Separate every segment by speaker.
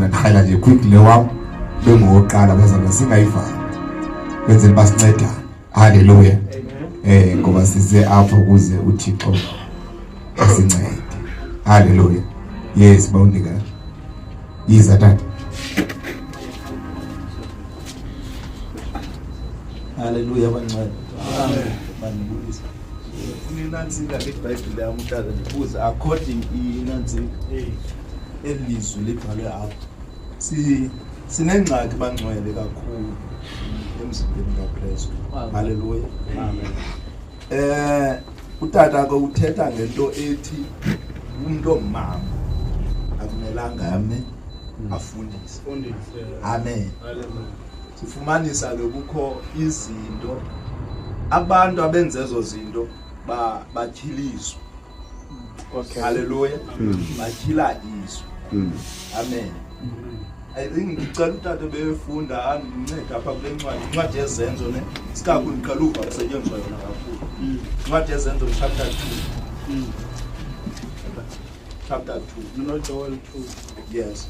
Speaker 1: Kodwa ndirhalela nje quick le wam bengowokuqala bazalwane singayivali. Kwenzela uba sincedane. Haleluya. Ngoba size apho ukuze uThixo asincede. Haleluya. Yes, bawunika. Yiza tata.
Speaker 2: Haleluya bangcwele. Amen. Banibulisa. Ninantsika ke iBhayibhile yam utata ndibuze according inantsika elizwi libhalwe apha. Si sinengxaki bangcwele kakhulu emzimbeni kaKristu. Haleluya. Amen. Utata ke uthetha ngento ethi umuntu ongumama akumelanga ame afundise. Amen. Sifumanisa ke kukho izinto abantu abenza ezo zinto batyhiliswa. Hallelujah. Batyhila izwi. Amen. I think ngicela utata befunda andincede apha kule ncwadi, incwadi yezenzo ne sikakhulu ndiqala uva kusetyenziswa yona kakhulu. Incwadi yezenzo chapter 2. Chapter 2.
Speaker 3: No, Joel 2.
Speaker 2: Yes.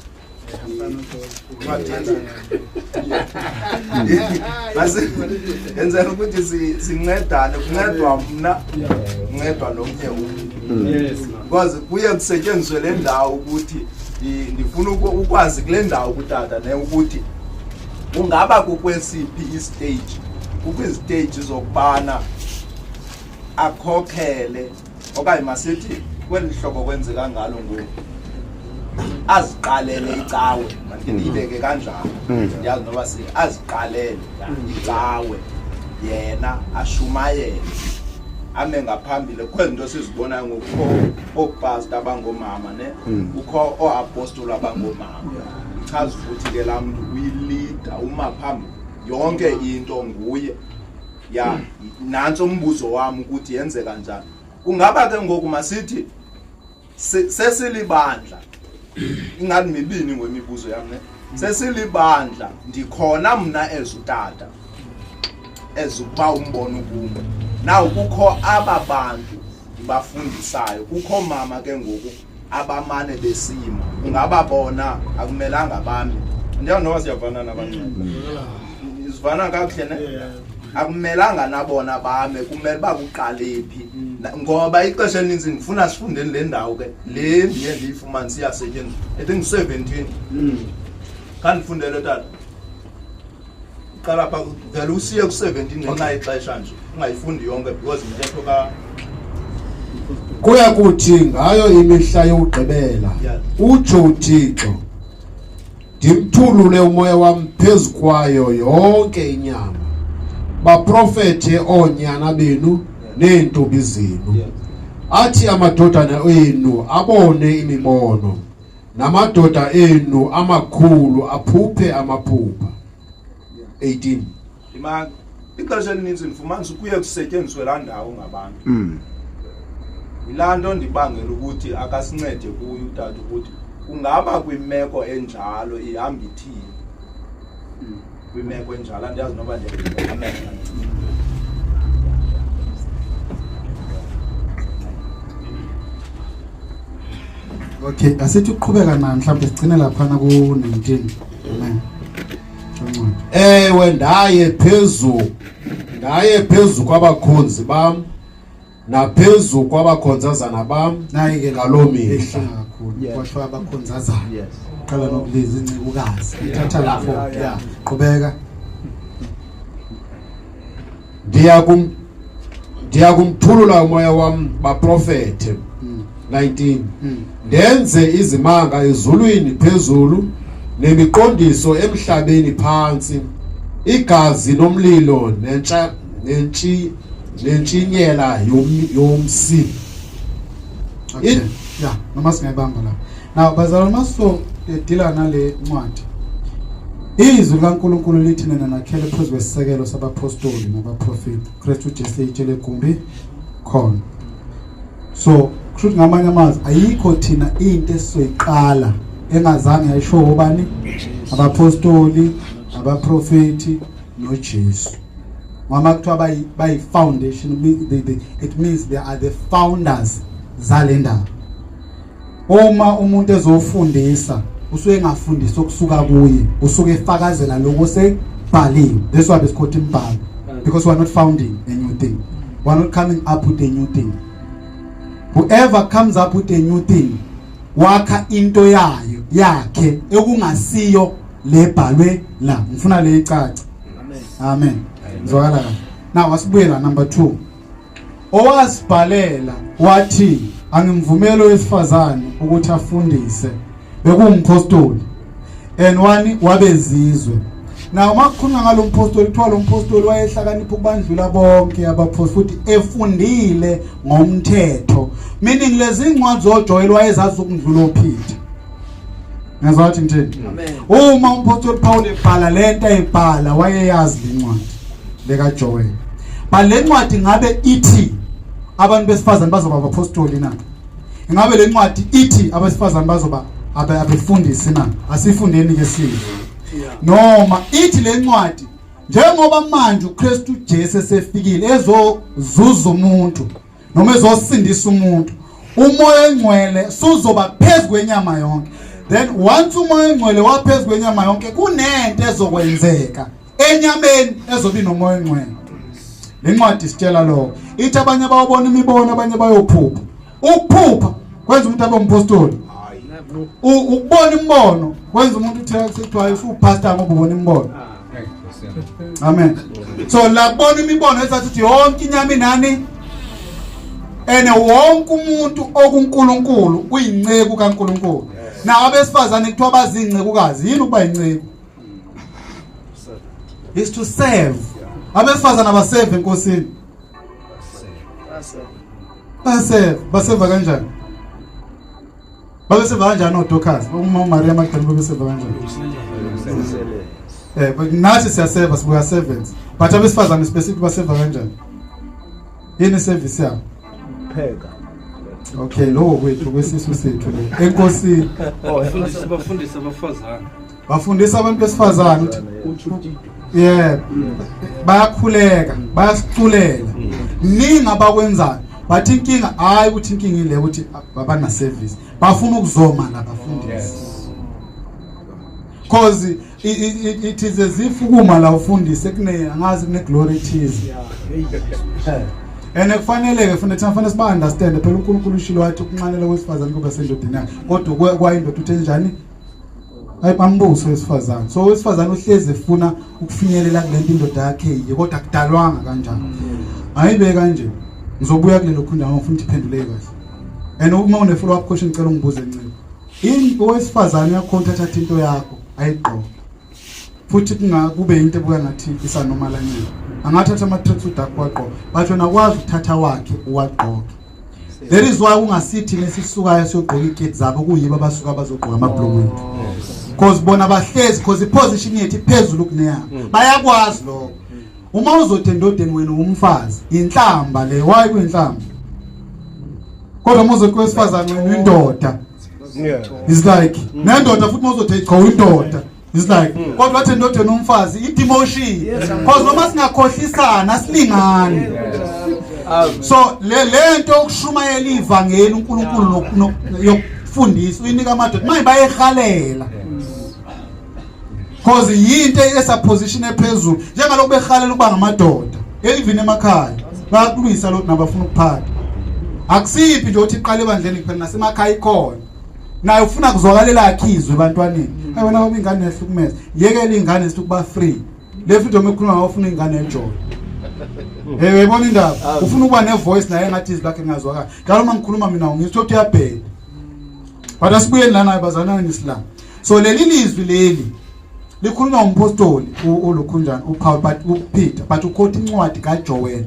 Speaker 2: Yenzela ukuthi sincedane, kuncedwa mna, kuncedwa nomnye umntu. Because kuye kusetyenziswe le ndawo ukuthi ndifuna ukwazi kule ndawo kutata ne ukuthi ungaba kukwesiphi istage, kukwiziteji zokubana akhokhele okanye masithi kweli hlobo kwenzeka ngalo ngoku aziqalele icawe, mandike ndiyibeke kanjalo, ndiyazi noba si aziqalele icawe yena ashumayele ame ngaphambili kwezinto sizibonayo ngokukho oopasta abangomama ne kukho ooapostoli abangomama. Ichaza futhi ke laa mntu uyilida uma phambi yonke into nguye. Ya, nantso umbuzo wam ukuthi yenzeka njani. Kungaba ke ngoku masithi sesilibandla, ingathi mibini ngwemibuzo yam ne sesilibandla, ndikhona mna as utata as ukuba umbono kum naw kukho aba bantu ndibafundisayo, kukho mama ke ngoku abamane besima, ungaba bona akumelanga bami. Ndiyazi noba siyavana nabancane, sivana kakuhle ne akumelanga nabona bame, kumele uba kuqale phi? Ngoba ixesha elininzi ndifuna sifundeni le ndawo ke le ndiye ndiyifumane siyasetyenziswa. I think 17. Khandifundele tata, qala pha vele usiye ku-17 ngenxa yexesha nje, ungayifundi yonke because intetho ka
Speaker 1: Kuya kuthi ngayo imihla yokugqibela, utsho uThixo, ndimthulule umoya wam phezu kwayo yonke inyama, baprofethe oonyana benu neentombi zenu, athi amadodana enu abone imibono, namadoda enu amakhulu aphuphe amaphupha. 18.
Speaker 2: Ima ixesha elininzi ndifumanisa kuye kusetyenziswe laa ndawo ngabantu. Yilaa nto ndibangela ukuthi akasincede kuyo utata ukuthi kungaba kwimeko enjalo ihamba ithini. Kwimeko enjalo andiyazi noba ndiyaamehlo.
Speaker 3: Okay, asithi uqhubeka nayo mhlawumbe sigcine laphana ku-19. Amen. Incwadi.
Speaker 1: Ewe, ndaye phezu kwabakhonzi bam naphezu kwabakhonzazana bam
Speaker 3: Nayi ke
Speaker 1: ngaloo mihla.
Speaker 3: Ehle kakhulu. Kwasho abakhonzazana. Qala nokubiza incekukazi. Ithatha lapho. Yeah. Qhubeka.
Speaker 1: Ndiya kumthulula umoya wam baprofethe. 19. Ndenze izimanga ezulwini phezulu nemiqondiso emhlabeni phantsi, igazi nomlilo nentsha nentshi nentshinyela yomsi.
Speaker 3: Okay. Yeah, noma singayibamba la. Now bazalwane, maso deala nale ncwadi. Izwi likaNkulunkulu lithi nina nakhele phezu kwesisekelo sabapostoli nabaprofeti. Kristu Jesu itshe legumbi khona. So kusho ukuthi ngamanye amazwi ayikho thina into esizoyiqala engazange yayisho obani, abapostoli, abaprofeti noJesu. Ngoba kuthiwa bayi foundation, it means they are the founders zale ndaba. Uma umuntu ezofundisa Usuke engafundisi okusuka kuye, usuke efakazela lokho sekubhaliwe. That's why besikhotha imibhalo, because we are not founding a new thing, we are not coming up with a new thing. Whoever comes up with a new thing wakha into yayo yakhe ekungasiyo lebhalwe la. Ngifuna le icace. Amen. Zwakala kahle. Now asibuyela number 2. Owasibhalela wathi angimvumeli owesifazane ukuthi afundise bekuwumpostoli and wani wabezizwe. Now uma kukhulunywa ngalo mpostoli, kuthiwa lo mpostoli wayehlakanipha ukubandlula bonke abapostoli futhi efundile ngomthetho, meaning lezi ncwadi zoJoel wayezazi ukundlula oPeter. Ngezwa wathi ngithini? Uma umpostoli Paul ebhala lento ayibhala, wayeyazi lencwadi lekaJoel. Ba lencwadi ngabe ithi abantu besifazane bazoba abapostoli na? Ingabe lencwadi ithi abesifazane bazoba abefundisi na? Asifundeni ke sizwe. Noma ithi lencwadi, njengoba manje uKristu Jesu esefikile ezozuza umuntu noma ezosindisa umuntu, umoya engcwele suzoba phezu kwenyama yonke. Then once umoya engcwele waphezu kwenyama yonke, kunento ezokwenzeka enyameni ezobi nomoya engcwele. Lencwadi isitshela lokho. Ithi abanye bayobona imibono, abanye bayophupha. Ukuphupha kwenza umuntu abe umpostoli? Ukubona imbono kwenza umuntu uthi sekuthiwa usupastor ngoba ubona imbono? Amen. So la kubona imibono esathi ukuthi yonke inyama inani, ene wonke umuntu okuNkulunkulu uyinceku kaNkulunkulu. Na abesifazane kuthiwa bazincekukazi. Yini ukuba inceku? Is to serve. Abesifazane abaseve enkosini? Baseve. Baseva kanjani? Babeseva kanjani oDorcas? Uma uMaria Magdalene babeseva kanjani? But nathi siyaseva, sibuya servants. But abesifazane specific baseva kanjani? Yini service yabo?
Speaker 2: Pheka.
Speaker 3: Okay, lokho kwethu kwesisu sethu le. Enkosini.
Speaker 4: Oh, bafundisa bafundisa abafazane.
Speaker 3: Bafundisa abantu besifazane ukuthi yeah, bayakhuleka, bayasiculela. Ningi abakwenzayo. Bathi inkinga hayi ukuthi inkinga ile ukuthi abana service. Bafuna ukuzoma la bafundisi. Cause it is as if ukuma la ufundise kune angazi kune glory thize. And kufanele ke futhi thina fanele siba understand phela. uNkulunkulu ushilo wathi ukunxanela kwesifazane kuba sendodeni yakhe, kodwa kwayindoda uthe njani? Hayi, bambuso wesifazane. So owesifazane uhlezi efuna ukufinyelela kulento indoda yakhe yiyo, kodwa akudalwanga kanjani. Ayibe kanje. Ngizobuya kulelo khundla ngoba ngifuna ukuthi iphenduleke kahle. And uma une follow up question, ngicela ungibuze ncebo. In owesifazane uyakhona uthatha into yakho ayigqoke futhi kunga kube into ebuka ngathi isanormal anyana. Angathatha ama-tracksuit akho wagqoke, but wena akwazi ukuthatha wakhe uwagqoke. That is why ungasithi nesisukayo siyogqoka iketi zabo, kuyibo abasuka bazogqoka amabhulukwe ethu, cause bona bahlezi, cause iposition yethu iphezulu kuneyabo. Bayakwazi lokho. Uma uzothi endodeni wena umfazi, inhlamba le. Why kuyinhlamba? Kodwa uma uzothi kwesifazane wena indoda, is like nendoda futhi. Uma uzothi cha, indoda, is like kodwa wathi endodeni umfazi, i-demotion, cause noma singakhohlisana silingane. So le lento ukushumayela ivangeli uNkulunkulu yokufundisa uyinika amadoda, manje bayehalela cause yinto esa position ephezulu, njengalokhu behalela ukuba ngamadoda. Even emakhaya bayakulwisa lokhu, nabafuna ukuphatha. Akusiphi nje ukuthi iqale ebandleni kuphela, nasemakhaya ikhona. Naye ufuna kuzwakalela akhizwe ebantwaneni. Hayi wena baba, ingane yahlukumeza, yekela ingane sithi ukuba free. Le freedom ekhuluma ngayo, ufuna ingane ejoy. Hey, uyayibona indaba? Ufuna ukuba ne voice naye, engathi izwi lakhe lingazwakala njalo. Uma ngikhuluma mina ngithi ukuthi uyabheda, but asibuyeni lana bazalwane nisila. So leli lizwi leli likhulunywa umpostoli uLukhunjani uPaul, but uPeter, but uquote incwadi kaJoel.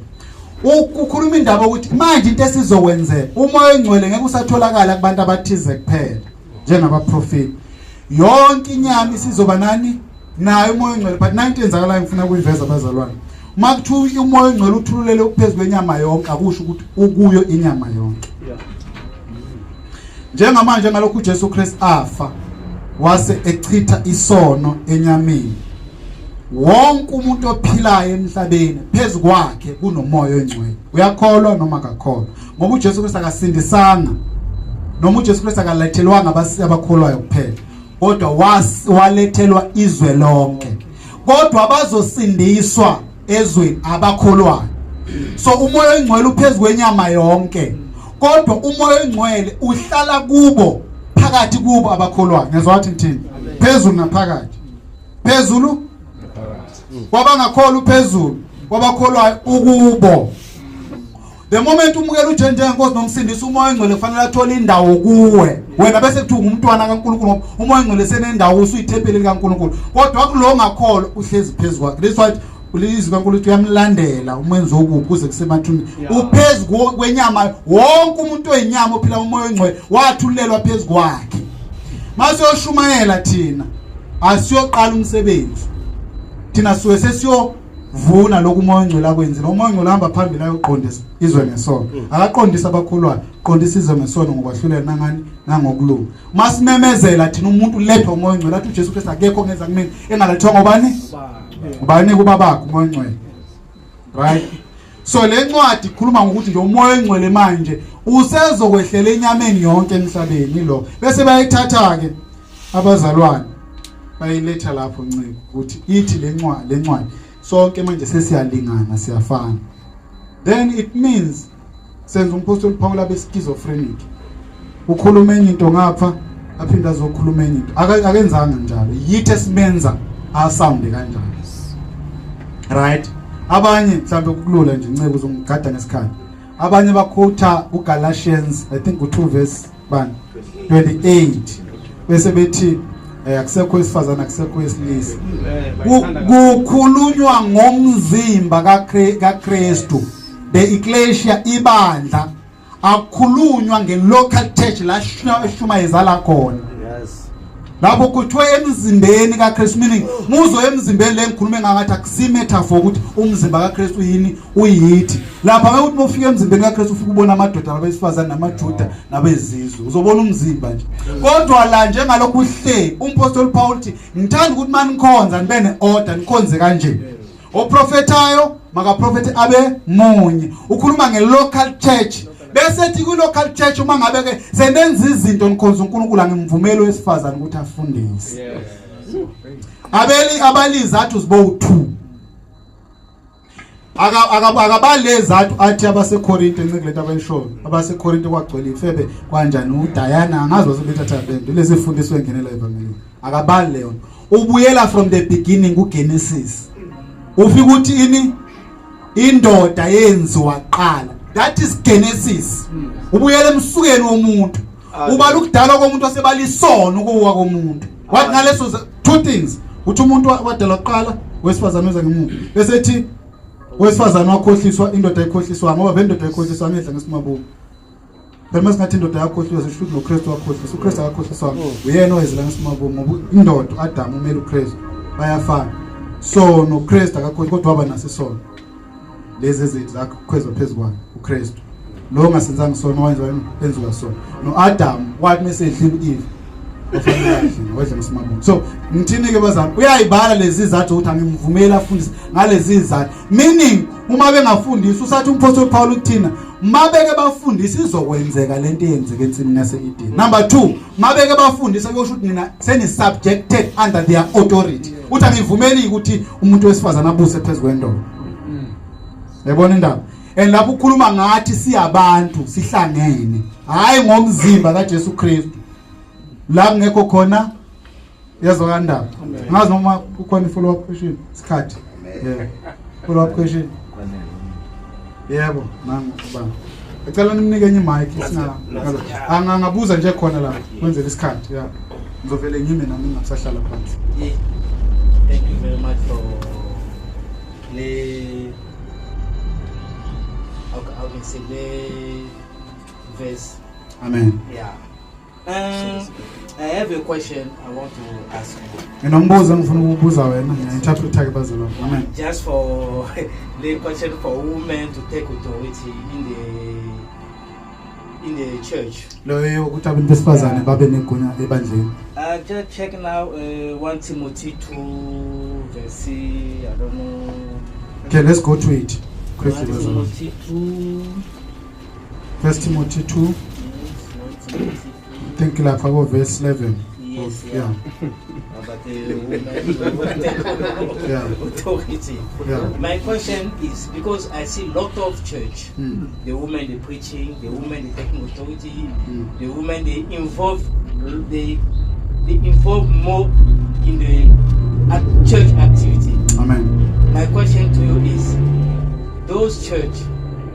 Speaker 3: Ukhuluma indaba ukuthi manje into esizokwenzeka, umoya ongcwele ngeke usatholakala kubantu abathize kuphela njengabaprofeti, yonke inyama isizoba nani nayo umoya ongcwele. But nanto yenzakalayo ngifuna ukuyiveza bazalwane. Uma kuthiwa umoya ongcwele uthululele phezu kwenyama yonke, akusho ukuthi ukuyo inyama yonke. Njengamanje ngalokhu uJesu Kristu afa wase echitha isono enyameni, wonke umuntu ophilayo emhlabeni phezu kwakhe kunomoya oyingcwele, uyakholwa noma akakholwa, ngoba uJesu Kristu akasindisanga noma uJesu Kristu akalethelwanga abakholwayo kuphela. Kodwa walethelwa izwe lonke, kodwa bazosindiswa ezweni abakholwayo. So umoya oyingcwele uphezulu kwenyama yonke, kodwa umoya oyingcwele uhlala kubo, phakathi kubo abakholwayo. Ngezwa wathi ngithini? Phezulu naphakathi, phezulu kwabangakholwa, uphezulu kwabakholwayo ukubo. The moment umukela uJesu njengenkosi nomsindisi, umoya oyingcwele kufanele athole indawo kuwe wena, bese kuthiwa ungumntwana kaNkulunkulu, ngoba umoya oyingcwele senendawo, usuyithempeli likaNkulunkulu. Kodwa kulo ngakholwa uhlezi phezu kwakhe. That's why ulizwi kaNkulunkulu uyamlandela umenzi okubi kuze kusemathuneni. Uphezu kwenyama wonke umuntu oyinyama ophila umoya oyingcwele wathulelwa phezu kwakhe. Masiyoshumayela thina, asiyoqala umsebenzi thina, suke sesiyovuna lokhu umoya oyingcwele akwenzile. Umoya oyingcwele uhamba phambili ayoqondisa izwe ngesono. Akaqondisa abakhulwayo, qondisa izwe ngesono, ngokwahlulela, nangani, nangokulunga. Masimemezela thina, umuntu ulethwa umoya oyingcwele, athi uJesu Kristu akekho ongeza kumina engalethwa ngobani? Ubani? Kubabakho umoya oyingcwele, right? So le ncwadi ikhuluma ngokuthi nje umoya oyingcwele manje usezokwehlela enyameni yonke emhlabeni lo, bese bayithatha ke abazalwane bayiletha lapho nciko ukuthi ithi le ncwadi sonke manje sesiyalingana, siyafana. Then it means senza umpostoli Paul abe schizophrenic, ukhuluma enye into ngapha, aphinde azokhuluma enye into. Akenzanga njalo, yithi esimenza asound kanjalo, right? Abanye mhlambe kukulula nje, nceke uzongigada ngesikhathi, abanye baquota uGalatians, I think u2 verse bani, 28, bese bethi akusekho esifazana, akusekho esilisa. Kukhulunywa ngomzimba kaKristu, the ecclesia, ibandla. Akukhulunywa nge-local church la eshumayezala khona. Lapho kuthiwe emzimbeni kaKristu, meaning muzo emzimbeni le ngikhulume ngathi akusi metaphor ukuthi umzimba kaKristu yini, uyithi lapha ukuthi uma ufika emzimbeni kaKristu ufika ubona amadoda nabesifazane namaJuda nabezizwe, uzobona umzimba nje. Kodwa la njengalokhu uhle umpostoli Paul uthi ngithanda ukuthi manikhonza nibe neorder, nikhonze kanje: oprofethayo makaprofethe abe munye. Ukhuluma nge-local church, bese ethi kwi-local church uma ngabe ke senenza izinto nikhonza uNkulunkulu, angimvumeli owesifazane ukuthi afundise. Abeli abalizathu zibo 2, akabalezathu athi abaseKorinte, ncike lento abayishoyo abaseKorinte, kwagcwele ifebe kanjani, uDiana, angazi wasebethatha lento lezi fundiswe engenela evangelini. Akabali leyo nto. Ubuyela from the beginning kuGenesis, ufika uthi ini? Indoda yenziwa qala. That is Genesis. Ubuyela emsukeni womuntu, ubala ukudalwa komuntu, wasebala isono, ukuwa komuntu. Wathi ngaleso two things, uthi umuntu wadalwa kuqala, wesifazane weza ngemuva, bese ethi wesifazane wakhohliswa, indoda ayikhohliswa, ngoba vele indoda ayikhohliswa, ngedla ngesimabuku phela. Masingathi indoda yakhohliswa, sisho ukuthi noKristu wakhohliswa. UKristu akakhohliswanga, uyena owezela ngesimabuku, ngoba indoda uAdam umele uKristu, bayafana. So noKristu akakhohliswa, kodwa waba naso isono lezi ezethu zakhwezwa phezu kwakhe uKristu. Lo ongasenzanga isono wenziwa enziwa sona. No-Adam wathi mesedlile u-Eve, wafanele adle, wedla ngesimabuku. So ngithini ke bazali? Uyayibala lezi zathu ukuthi angimvumeli afundise ngalezi zathu, meaning uma bengafundisi, usathi umpostoli Paul ukuthina mabeke bafundisa izokwenzeka lento eyenzeka ensimini yase-Eden. Number 2, mabeke bafundisa kuyosho ukuthi nina seni subjected under their authority. Uthi angivumeli ukuthi umuntu wesifazana abuse phezu kwendoda. Yabona indaba? And lapho ukhuluma ngathi siyabantu sihlangene, hayi ngomzimba kaJesu Kristu la kungekho khona. Yezwa kandaba? Ngazi noma kukhona i-follow up question, isikhathi. Yeah, follow up question. Yebo, nangu baba, ecela nimnike enye imic, singa angangabuza nje khona la kwenzela isikhathi. Yeah, ngizovele ngime nami ngingasahlala phansi.
Speaker 5: Yeah. Thank you very much for le, how can I say, le verse.
Speaker 3: Amen.
Speaker 5: Yeah. I have a question I want to ask you.
Speaker 3: Nginombuzo engifuna ukubuza wena, ngiya-interpreta ke bazalwane. Amen.
Speaker 5: Just for the question for women to take authority in the church.
Speaker 3: Loyo ukuthi abantu besifazane babe negunya ebandleni.
Speaker 5: I just check now 1 Timothy 2 verse, I don't know.
Speaker 3: Okay, let's go to it quickly
Speaker 5: 1
Speaker 3: bazalwane.
Speaker 5: Timothy 2.
Speaker 3: First Timothy 2.
Speaker 5: Yes, 1 Timothy 2.
Speaker 3: I think lapha ko verse 11.
Speaker 5: Yes,
Speaker 3: Of-
Speaker 5: yeah. But the women
Speaker 3: Yeah.
Speaker 5: authority.
Speaker 3: Yeah.
Speaker 5: My question is because I see lot of church, the women they preaching, the women they taking authority, the women they involve, they involve more in the church activity.
Speaker 3: Amen.
Speaker 5: My question to you is, those church,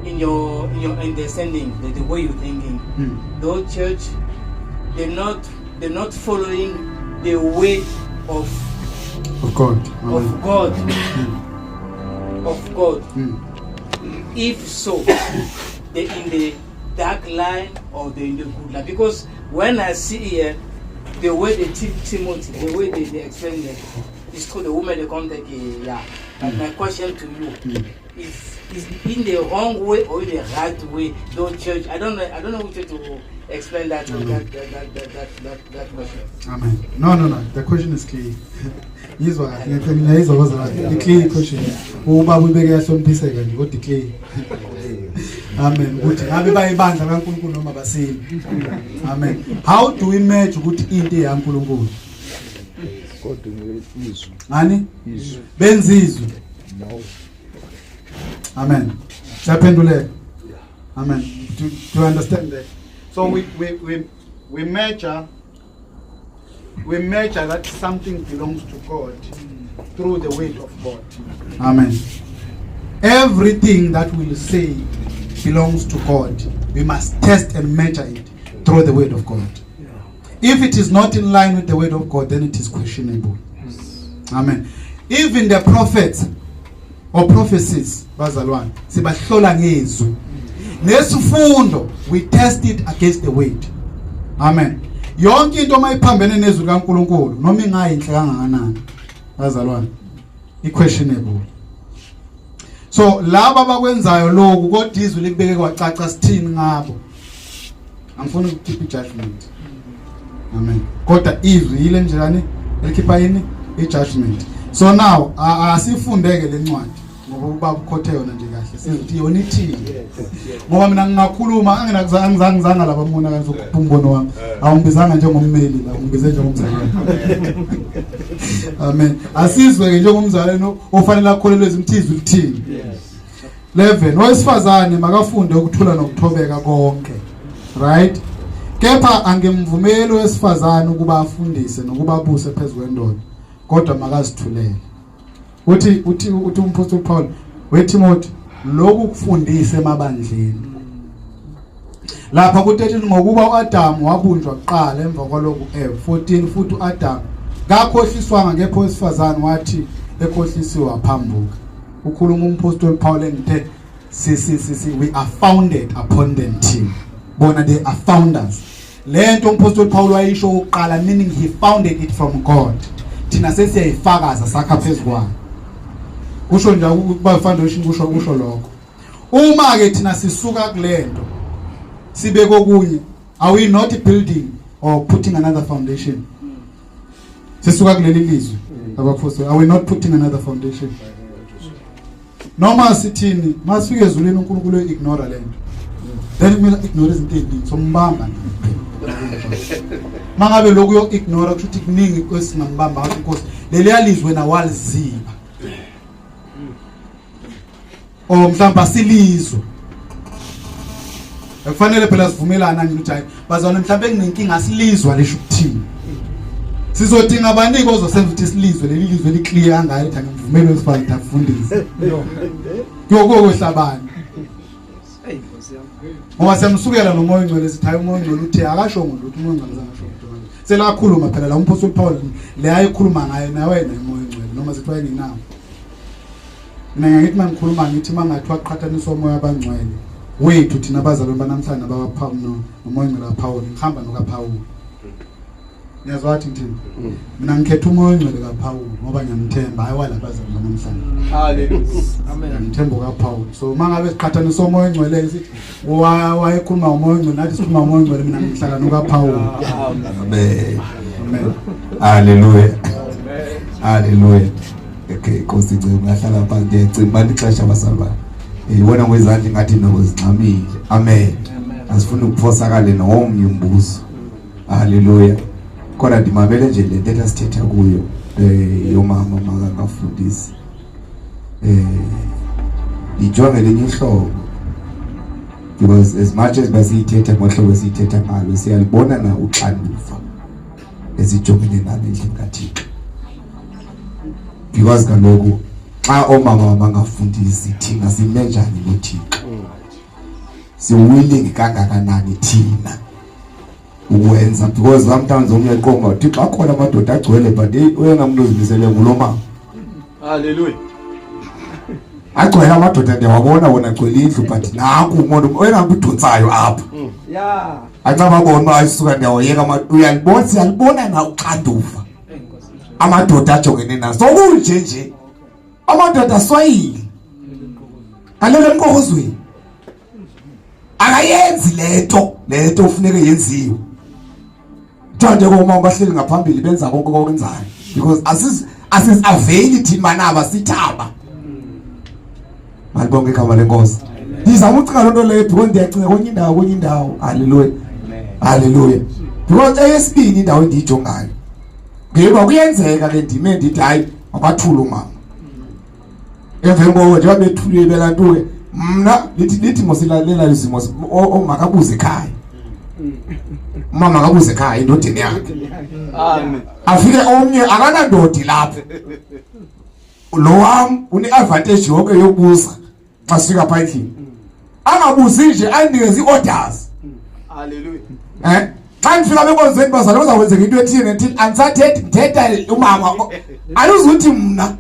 Speaker 5: in your understanding, the way you're thinking, those church, they're not following the way of
Speaker 3: God.
Speaker 5: Of God. Of God. If so, they're in the dark line or they're in the good line. Because when I see here, the way they teach Timothy, the way they explain it, it's true, the woman they come take a, yeah. But my question to you is in the wrong way or in the right way, those church, I don't know which way to explain that that question.
Speaker 3: Amen. No. The question is clear. Yizwa kahle mina yizwa bazalwane. I clear question. Ubaba ubeke yahloniphiseka nje kodwa clear. Amen. Ukuthi ngabe bayibandla kaNkulunkulu noma basini. Amen. How do we measure ukuthi into eyaNkulunkulu?
Speaker 6: Kodwa izwi.
Speaker 3: Ngani?
Speaker 6: Izwi.
Speaker 3: Benza izwi.
Speaker 6: No.
Speaker 3: Amen. Siyaphenduleka. Amen. Do you understand that? So we measure that something belongs to God through the word of God. Amen. Everything that we say belongs to God. We must test and measure it through the word of God. If it is not in line with the word of God, then it is questionable. Yes. Amen. Even the prophets or prophecies, bazalwane, sibahlola ngezwi. Nesifundo, we test it against the word. Amen. Yonke into mayiphambene nezwi likaNkuluNkulu noma ingayinhle kangakanani, bazalwane, i questionable. So laba abakwenzayo lokhu kodwa izwi likubeke kwacaca sithini ngabo. Angifuni ukukhipha ijudgment. Amen. Kodwa izwi yile njani elikhipha yini ijudgment. So now asifundeke lencwadi ngoba ubaba ukhothe yona nje kahle sizothi yona ithini. Ngoba mina ngingakhuluma anginakuzanga laba mona kanzokuphuma umbono wami. Awungibizanga njengommeli la, ungibize njengomzalwane. Amen. Asizwe ke njengomzalwane ofanele akholelwe izwi lithini. 11 Owesifazane makafunde ukuthula nokuthobeka konke. Right? Kepha angimvumeli owesifazane ukuba afundise nokuba abuse phezu kwendoda, kodwa makazithulele. Uthi umpostoli Paul weTimothy lokhu kufundise emabandleni. Lapha ku-13 ngokuba uAdam wabunjwa kuqala emva kwalokhu Eve. 14 futhi uAdam kakhohliswanga kepha owesifazane wathi ekhohlisiwe waphambuka. Ukhuluma umpostoli Paul engithe si we are founded upon them team. Bona they are founders. Lento umpostoli Paul wayisho ukuqala, meaning he founded it from God. Thina sesiyayifakaza sakha phezukwayo. Kusho nje ukuba foundation kusho lokho. Uma ke thina sisuka kulento sibe kokunye, are we not building or putting another foundation? Sisuka kuleli lizwi abapostoli, are we not putting another foundation? Noma sithini masifike ezulwini uNkulunkulu ignore lento, then kumele ignore izinto eziningi sombamba. Mangabe lokhu yo ignore kusho ukuthi kuningi kwesingambamba ngathi Nkosi leli yalizwe na waliziba or mhlawumbe asilizwe. Akufanele phela sivumelana nje ukuthi hayi bazalwane mhlawumbe nginenkinga asilizwa lisho ukuthini. Sizodinga abaniki ozosenza ukuthi silizwe leli lizwe li clear kangaka ukuthi angimvumeli wesifazane afundise. Kuyokohlabana. Ngoba siyamsukela nomoya ongcwele sithi hayi umoya ongcwele uthe akasho ngolutho umoya ongcwele zangasho lutho. Selakhuluma phela la umpostoli Paul le ayikhuluma ngayo nawe naye umoya ongcwele noma sithi wayengenawo. Mina ngithi mangikhuluma ngithi mangathi waqhathaniswa umoya abangcwele wethu thina abazalwane banamhlanje abakaPaul nomoya ongcwele kaPaul, ngihamba nokaPaul. Ngiyazwa wathi ngithini? Mina ngikhetha umoya ongcwele kaPaul ngoba ngiyamthemba hayi wala abazalwane banamhlanje.
Speaker 4: Hallelujah. Amen.
Speaker 3: Ngiyamthemba kaPaul. So mangabe siqhathanisa umoya ongcwele sithi wayekhuluma ngomoya ongcwele nathi sikhuluma ngomoya ongcwele, mina ngihlala nokaPaul.
Speaker 1: Amen.
Speaker 3: Amen.
Speaker 1: Hallelujah. Hallelujah. Okay, Nkosi ngicela ungahlala phansi ngiyacimba manje ixesha bazalwane. Ibona ngezandla ngathi nokuzingxamile. Amen. Asifuni ukuphosakale nomnye umbuzo. Hallelujah. Kodwa ndimamele nje le ntetha sithetha kuyo eh yomama makangafundisi. Eh ndijonge linye ihlobo because as much as basiyithetha ngohlobo esiyithetha ngalo siyalibona na uxanduva esijongene nalo endlini kaThixo. Because kaloku xa oomama bangafundisi thina sime njani noThixo? Siwilling kangakanani thina ukwenza? Because sometimes omnye eqonga uThixo akhona amadoda agcwele, but hey, oyena mntu ozimisele ngulo mama.
Speaker 4: Haleluya.
Speaker 1: Agcwele amadoda, ndiyawabona wona agcwele indlu, but nanku umuntu oyena mntu udontsayo apha. Ancama bona uba ayisuka ndiyawoyeka. Uyalibona, siyalibona na uxanduva amadoda ajongene naso? Kunje nje amadoda aswayile alele emqokozweni, akayenzi lento lento ufuneke yenziwe. Thande koma bahleli ngaphambili benza konke okwenzayo because asis asis avail thina manaba sithaba. Malibonke igama lenkosi. Ndizama ucinga loo nto leyo because ndiyacinga kwenye indawo, kwenye indawo. Haleluya, haleluya. Because eyesibini indawo endiyijongayo ngeba kuyenzeka ke ndime ndithi hayi mabathule umama, emveni koko njengoba bethulile belantuke, mna lithi mosilalela izimo omakabuze ekhaya, umama akabuze ekhaya endodeni yakhe.
Speaker 4: Amen.
Speaker 1: Afike omnye akanandodi lapho, lo wam une-advantage yonke yokubuza xa sifika phaa endlini, angabuzi nje, andinikeze ii-orders.
Speaker 4: Haleluya.
Speaker 1: Xa ndifika benkonzweni, bazalwane, kuzakwenzeka into ethile nethile, andisathethi, ndithetha umama, andizuthi mna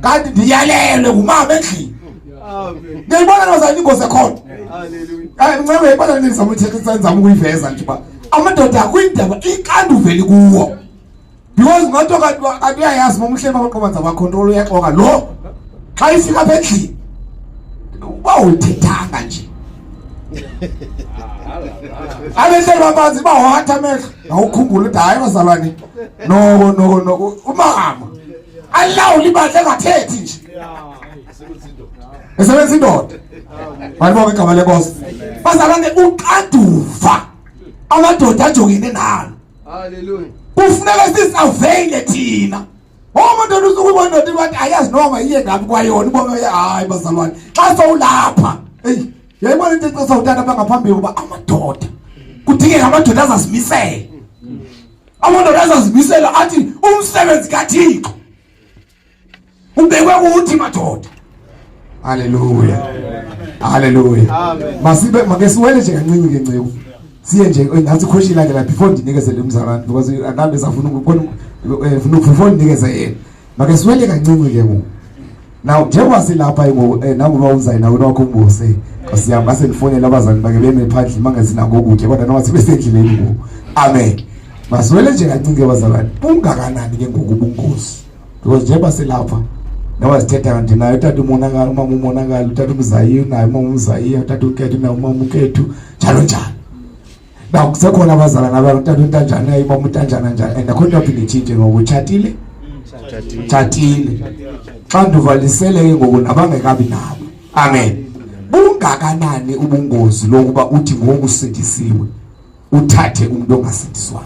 Speaker 1: kanti ndiyalelwe ngumama endlini.
Speaker 4: Amen.
Speaker 1: Ndiyayibona bazalwane ingozi ekhona.
Speaker 4: Haleluya.
Speaker 1: Hayi ncebe, uyayibona le nto ndizama uthetha, ndizama ukuyiveza nje uba amadoda kwindaba ixanduva elikuwo, because ngathi kanti uyayazi mama uhleli bamaqobanza bakhontrola, uyaxoka lo xa ifika apha endlini uba uthethanga nje, abehleli bamanzi bawatha amehlo awukhumbula ukuthi hayi bazalwane, noko noko noko umama alawule ibandla engathethi nje, esebenza indoda. Malibonke igama lenkosi. Bazalwane, uxanduva amadoda ajongene nalo
Speaker 4: Haleluya.
Speaker 1: kufuneka sisaveyile thina. Umuntu usuke ubona indoda ibathi ayazi noma iye ngaphi kwayona, ubona hayi bazalwane xa sowulapha, eyi yayibona into ecesa utata bangaphambili kuba amadoda kudingeka amadoda azazimisela, amadoda azazimisela athi umsebenzi kaThixo ubekwe kuthi madoda. Haleluya, haleluya. Masibe make siwele nje kancinci ke nceku, siye nje nathi question ilandela before ndinikezele umzalwane because angabe safuna ukubona funa before ndinikeze yena, make siwele kancinci ke ngoku. Now njengoba silapha ngoku nangoba uzayi nawe wakho umbuse, Nkosi yami, ngase ndifonele abazali bakhe beme phandle mangezinako ukutya, kodwa noma sibesendleleni ngoku. Amen. Masiwele nje kancinci ke bazalwane, bungakanani ke ngoku ubungozi? Because njengoba silapha noba sithetha ndinayo utata umonakalo, umama umonakalo, utata umzayiya unayo umama umzayiya, utata ukethu unayo umama ukethu, njalo njalo. Now kusekhona abazalana abanye, utata untanjana unayo umama untanjana njalo, and akho nto aphinde itshintshe ngoku utshatile, tshatile. Xa nduvalisele ke ngoku nabangekabi nabo. Amen. Bungakanani ubungozi lokuba uthi ngoku usindisiwe uthathe umuntu ongasindiswanga?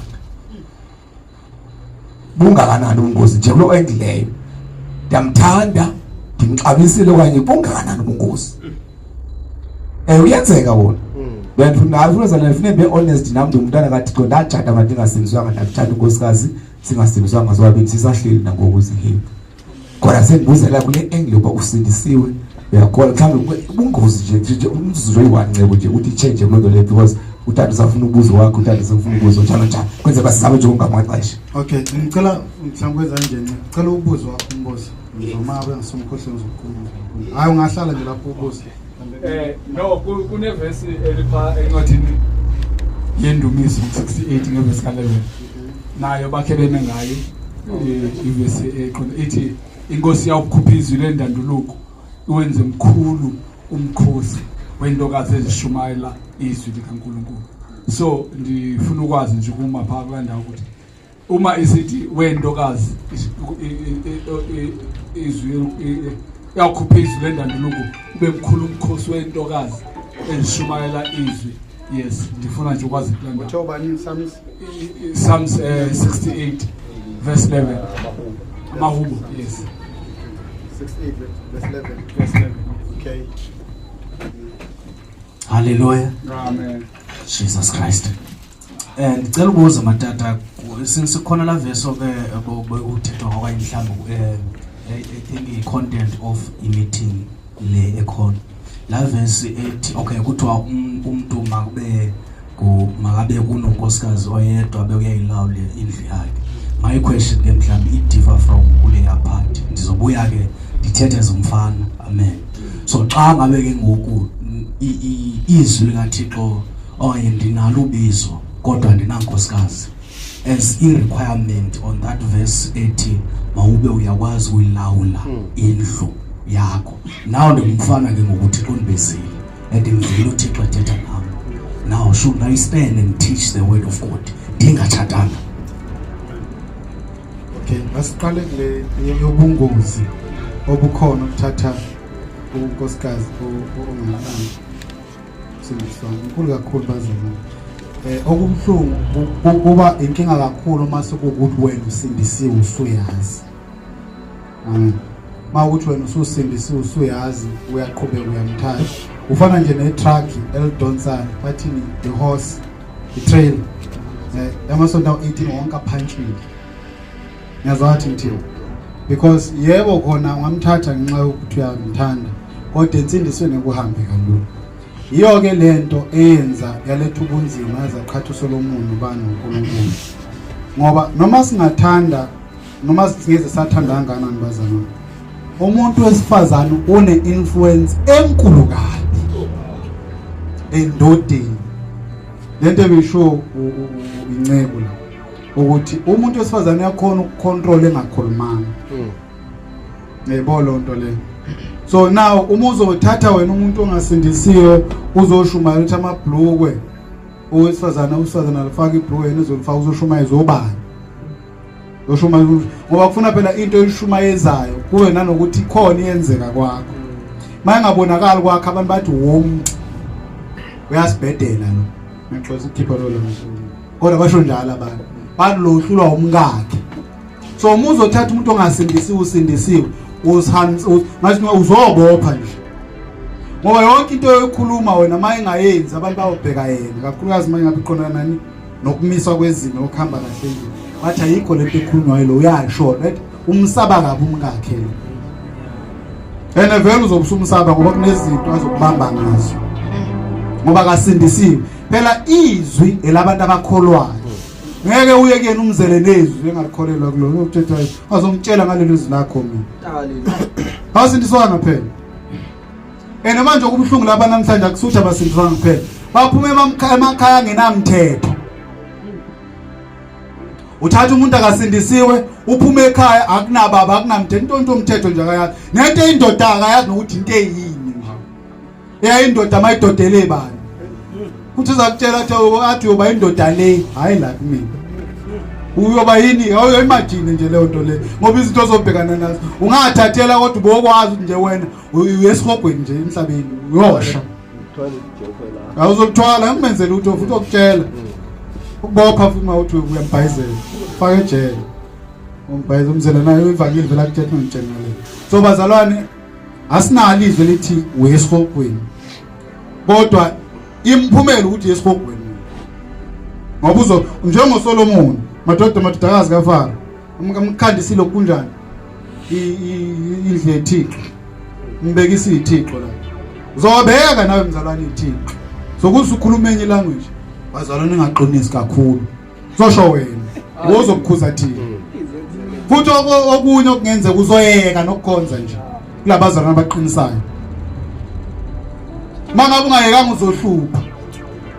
Speaker 1: Bungakanani ubungozi nje kulo engileyo? Ndiyamthanda, ndimxabisile, okanye bungakanani ubungozi? Uyenzeka wona. Bendifuna nawe funa zana ndifune be honest nami, ndingumntana kaThixo, ndatshata abantu ndingasindiswanga, ndakutshata unkosikazi singasindiswanga sobabini, sisahleli nangoku sihappy. Kodwa sendibuzela kule angle yokuba usindisiwe, uyakholwa, mhlawumbe ubungozi nje nje umzuzu oyi-one ncebo nje uthi change kuloo nto leyo, because utata usafuna ubuzo wakhe, utata usafuna ubuzo njalo njalo, kwenzeka uba sizame nje ngamaxesha.
Speaker 3: Okay, ngicela mhlawumbe kwenza nje, ngicela ubuzo wakho umbuzo. Ngizoma abe ngisomkhohleni uzokhuluma. Hayi ungahlala nje lapho ubuze.
Speaker 4: No, kunevesi elipha encwadini yendumiso 68 ngevesi ka-11, nayo bakhe beme ngayo ivesi eqonde ithi inkosi yawukhupha izwi lendanduluko iwenze mkhulu umkhosi wentokazi ezishumayela izwi likaNkulunkulu. So ndifuna ukwazi nje kuma phaa kulaa ndawo ukuthi uma isithi wentokazi izwi yawukhupha izwi lendanduluko ube mkhulu umkhosi wentokazi ezishumayela izwi. Yes, ndifuna nje ukwazi kula ndawo.
Speaker 3: Uthe ubani Psalms?
Speaker 4: Psalms 68 verse 11. Amahubo, yes.
Speaker 3: 68 verse 11.
Speaker 4: Verse 11.
Speaker 3: Okay.
Speaker 7: Hallelujah.
Speaker 4: Amen.
Speaker 7: Jesus Christ. Ndicela ukubuza matata since khona la verse ke bekuthethwa okanye mhlawumbe I think i content of i meeting le ekhona. La verse ethi okay kuthiwa umuntu makube makabe kunonkosikazi oyedwa bekuyayilawula indlu yakhe. My question ke mhlawumbe i differ from kuleya part. Ndizobuya ke ndithethe ezomfana. Amen. So xa ngabe ke ngoku izwi likaThixo okanye ndinalo ubizo kodwa ndinankosikazi as i requirement on that verse ethi mawube uyakwazi ukuyilawula indlu yakho. Now ndingumfana ke ngoku uThixo undibizile and ndimvile uThixo ethetha nam. Now should I stand and teach the word of God ndingatshatanga?
Speaker 3: Okay, asiqale kule yobungozi obukhona ukuthatha unkosikazi ongabantu. Sindiswa mkhulu kakhulu bazalwane. Okubuhlungu kuba inkinga kakhulu uma sekuwukuthi wena usindisiwe usuyazi. Amen. Uma ukuthi wena ususindisiwe usuyazi uyaqhubeka uyamthatha. Ufana nje ne-truck elidonsayo bathini the horse i-trail. Amasonto awu-18 wonke aphantshile. Ngiyazwa wathi ngithiwa because yebo khona ungamthatha ngenxa yokuthi uyamthanda kodwa insindisweni ekuhambe kalula. Yiyo ke lento eyenza yaletha ubunzima yazaqhatha uSolomon ubani noNkulunkulu. Ngoba noma singathanda noma singeze sathanda kangakanani bazalwane, umuntu wesifazane une influence enkulu kabi endodeni. Lento ebisho inceku la ukuthi umuntu wesifazane uyakhona ukucontrol engakhulumanga. Yebo lonto le. So now uma uzothatha wena umuntu ongasindisiwe uzoshumayela ukuthi amabhlukwe owesifazane usifazane alifaka ibhlukwe yena uzolifaka uzoshumayeza obani? Uzoshumayeza ngoba kufuna phela into oyishumayezayo kuwe nanokuthi khona iyenzeka kwakho. Mayingabonakali kwakho abantu bathi womntu uyasibhedela lo. Ngixolisa ukukhipha lo lo. Kodwa basho njalo abantu. Bathi lo uhlulwa umkakhe. So uma uzothatha umuntu ongasindisiwe usindisiwe usihamisa ngathi uzobopha nje. Ngoba yonke into oyikhuluma wena mayingayenzi abantu bayobheka yena kakhulukazi uma ingabe iqondana nani nokumiswa kwezimo okuhamba kahle nje. Bathi ayikho lento ekhulunywayo lo uyasho right umsaba kabi umkakhe lo. Ene vele uzobusumsaba ngoba kunezinto azokubamba ngazo. Ngoba kasindisiwe. Phela izwi elabantu abakholwayo. Ngeke uye kuyena umzele nezwi engalikholelwa kulona ukuthethayo. Azongitshela ngalelo zwi lakho mina. Awusindiswanga phela. Ene manje okubuhlungu laba namhlanje akusuthi abasindiswanga kuphela. Baphume emakhaya angenamthetho. Uthatha umuntu akasindisiwe uphume ekhaya akunababa akunamthetho into into umthetho nje akayazi. Nento indoda akayazi nokuthi into eyini nje. Eyayindoda mayidodele bani. Uthi uzakutshela athi athi uyoba indoda le hayi la kumina. Uyoba yini? Awuyo imagine nje leyo nto le ngoba izinto ozobhekana nazo ungathathela kodwa ubokwazi ukuthi nje wena uyesihogweni nje emhlabeni uyosha. Awuzokuthwala ngimenzele ukuthi futhi okutshela. Ukubopha futhi uma uthi uyambhayizela. Faka ejele. Umbhayiza umzela naye ivangeli vela kuthetha ngitshela le. So bazalwane asinalo izwi elithi uyesihogweni. Kodwa imphumela ukuthi uyesihogweni. Ngoba uzo njengoSolomon madoda madodakazi kaFaro umkhandisile kunjani indlu yethixo umbekisa ithixo la uzobeka nawe mzalwane ithixo sokuze ukhuluma enye language bazalwane ingaqinisi kakhulu zosho wena wozokukhuza thina futhi okunye okungenzeka uzoyeka nokukhonza nje kulabazalwane abaqinisayo mangabe ungayekanga uzohlupha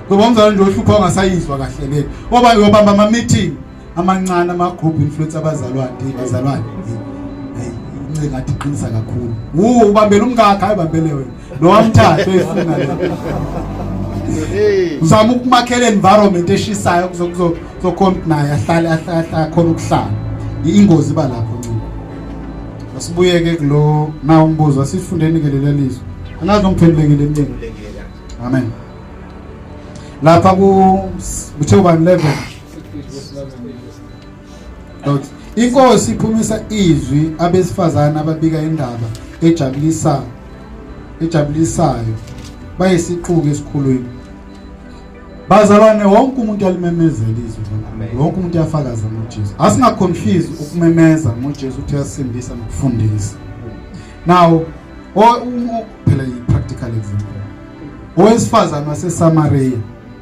Speaker 3: ngoba umzalwane nje ohlupha ongasayizwa kahle le ngoba uyobamba ama meeting amancane ama group influence abazalwane bazalwane hey incinga ngathi iqinisa kakhulu ubambele umkakhe ayibambele wena lo wamthatha oyifuna le uzama ukumakhela environment eshisayo kuzokhona ukuthi naye ahlale ahlale khona ukuhlala ingozi iba lapho ncane asibuyeke kulo na umbuzo asifundeni ke leli lizwi angazi ngiphendulekile emnyeni. Amen. Lapha ku kuthe ubani 11 Dot. Inkosi iphumisa izwi abesifazane ababika indaba ejabulisa ejabulisayo bayisiquku esikhulwini. Bazalwane wonke umuntu alimemezela izwi likaNkulunkulu. Wonke umuntu uyafakaza ngoJesu. Asingaconfuse ukumemeza ngoJesu uthi uyasindisa nokufundisa. Now phela i-practical example. Owesifazane waseSamaria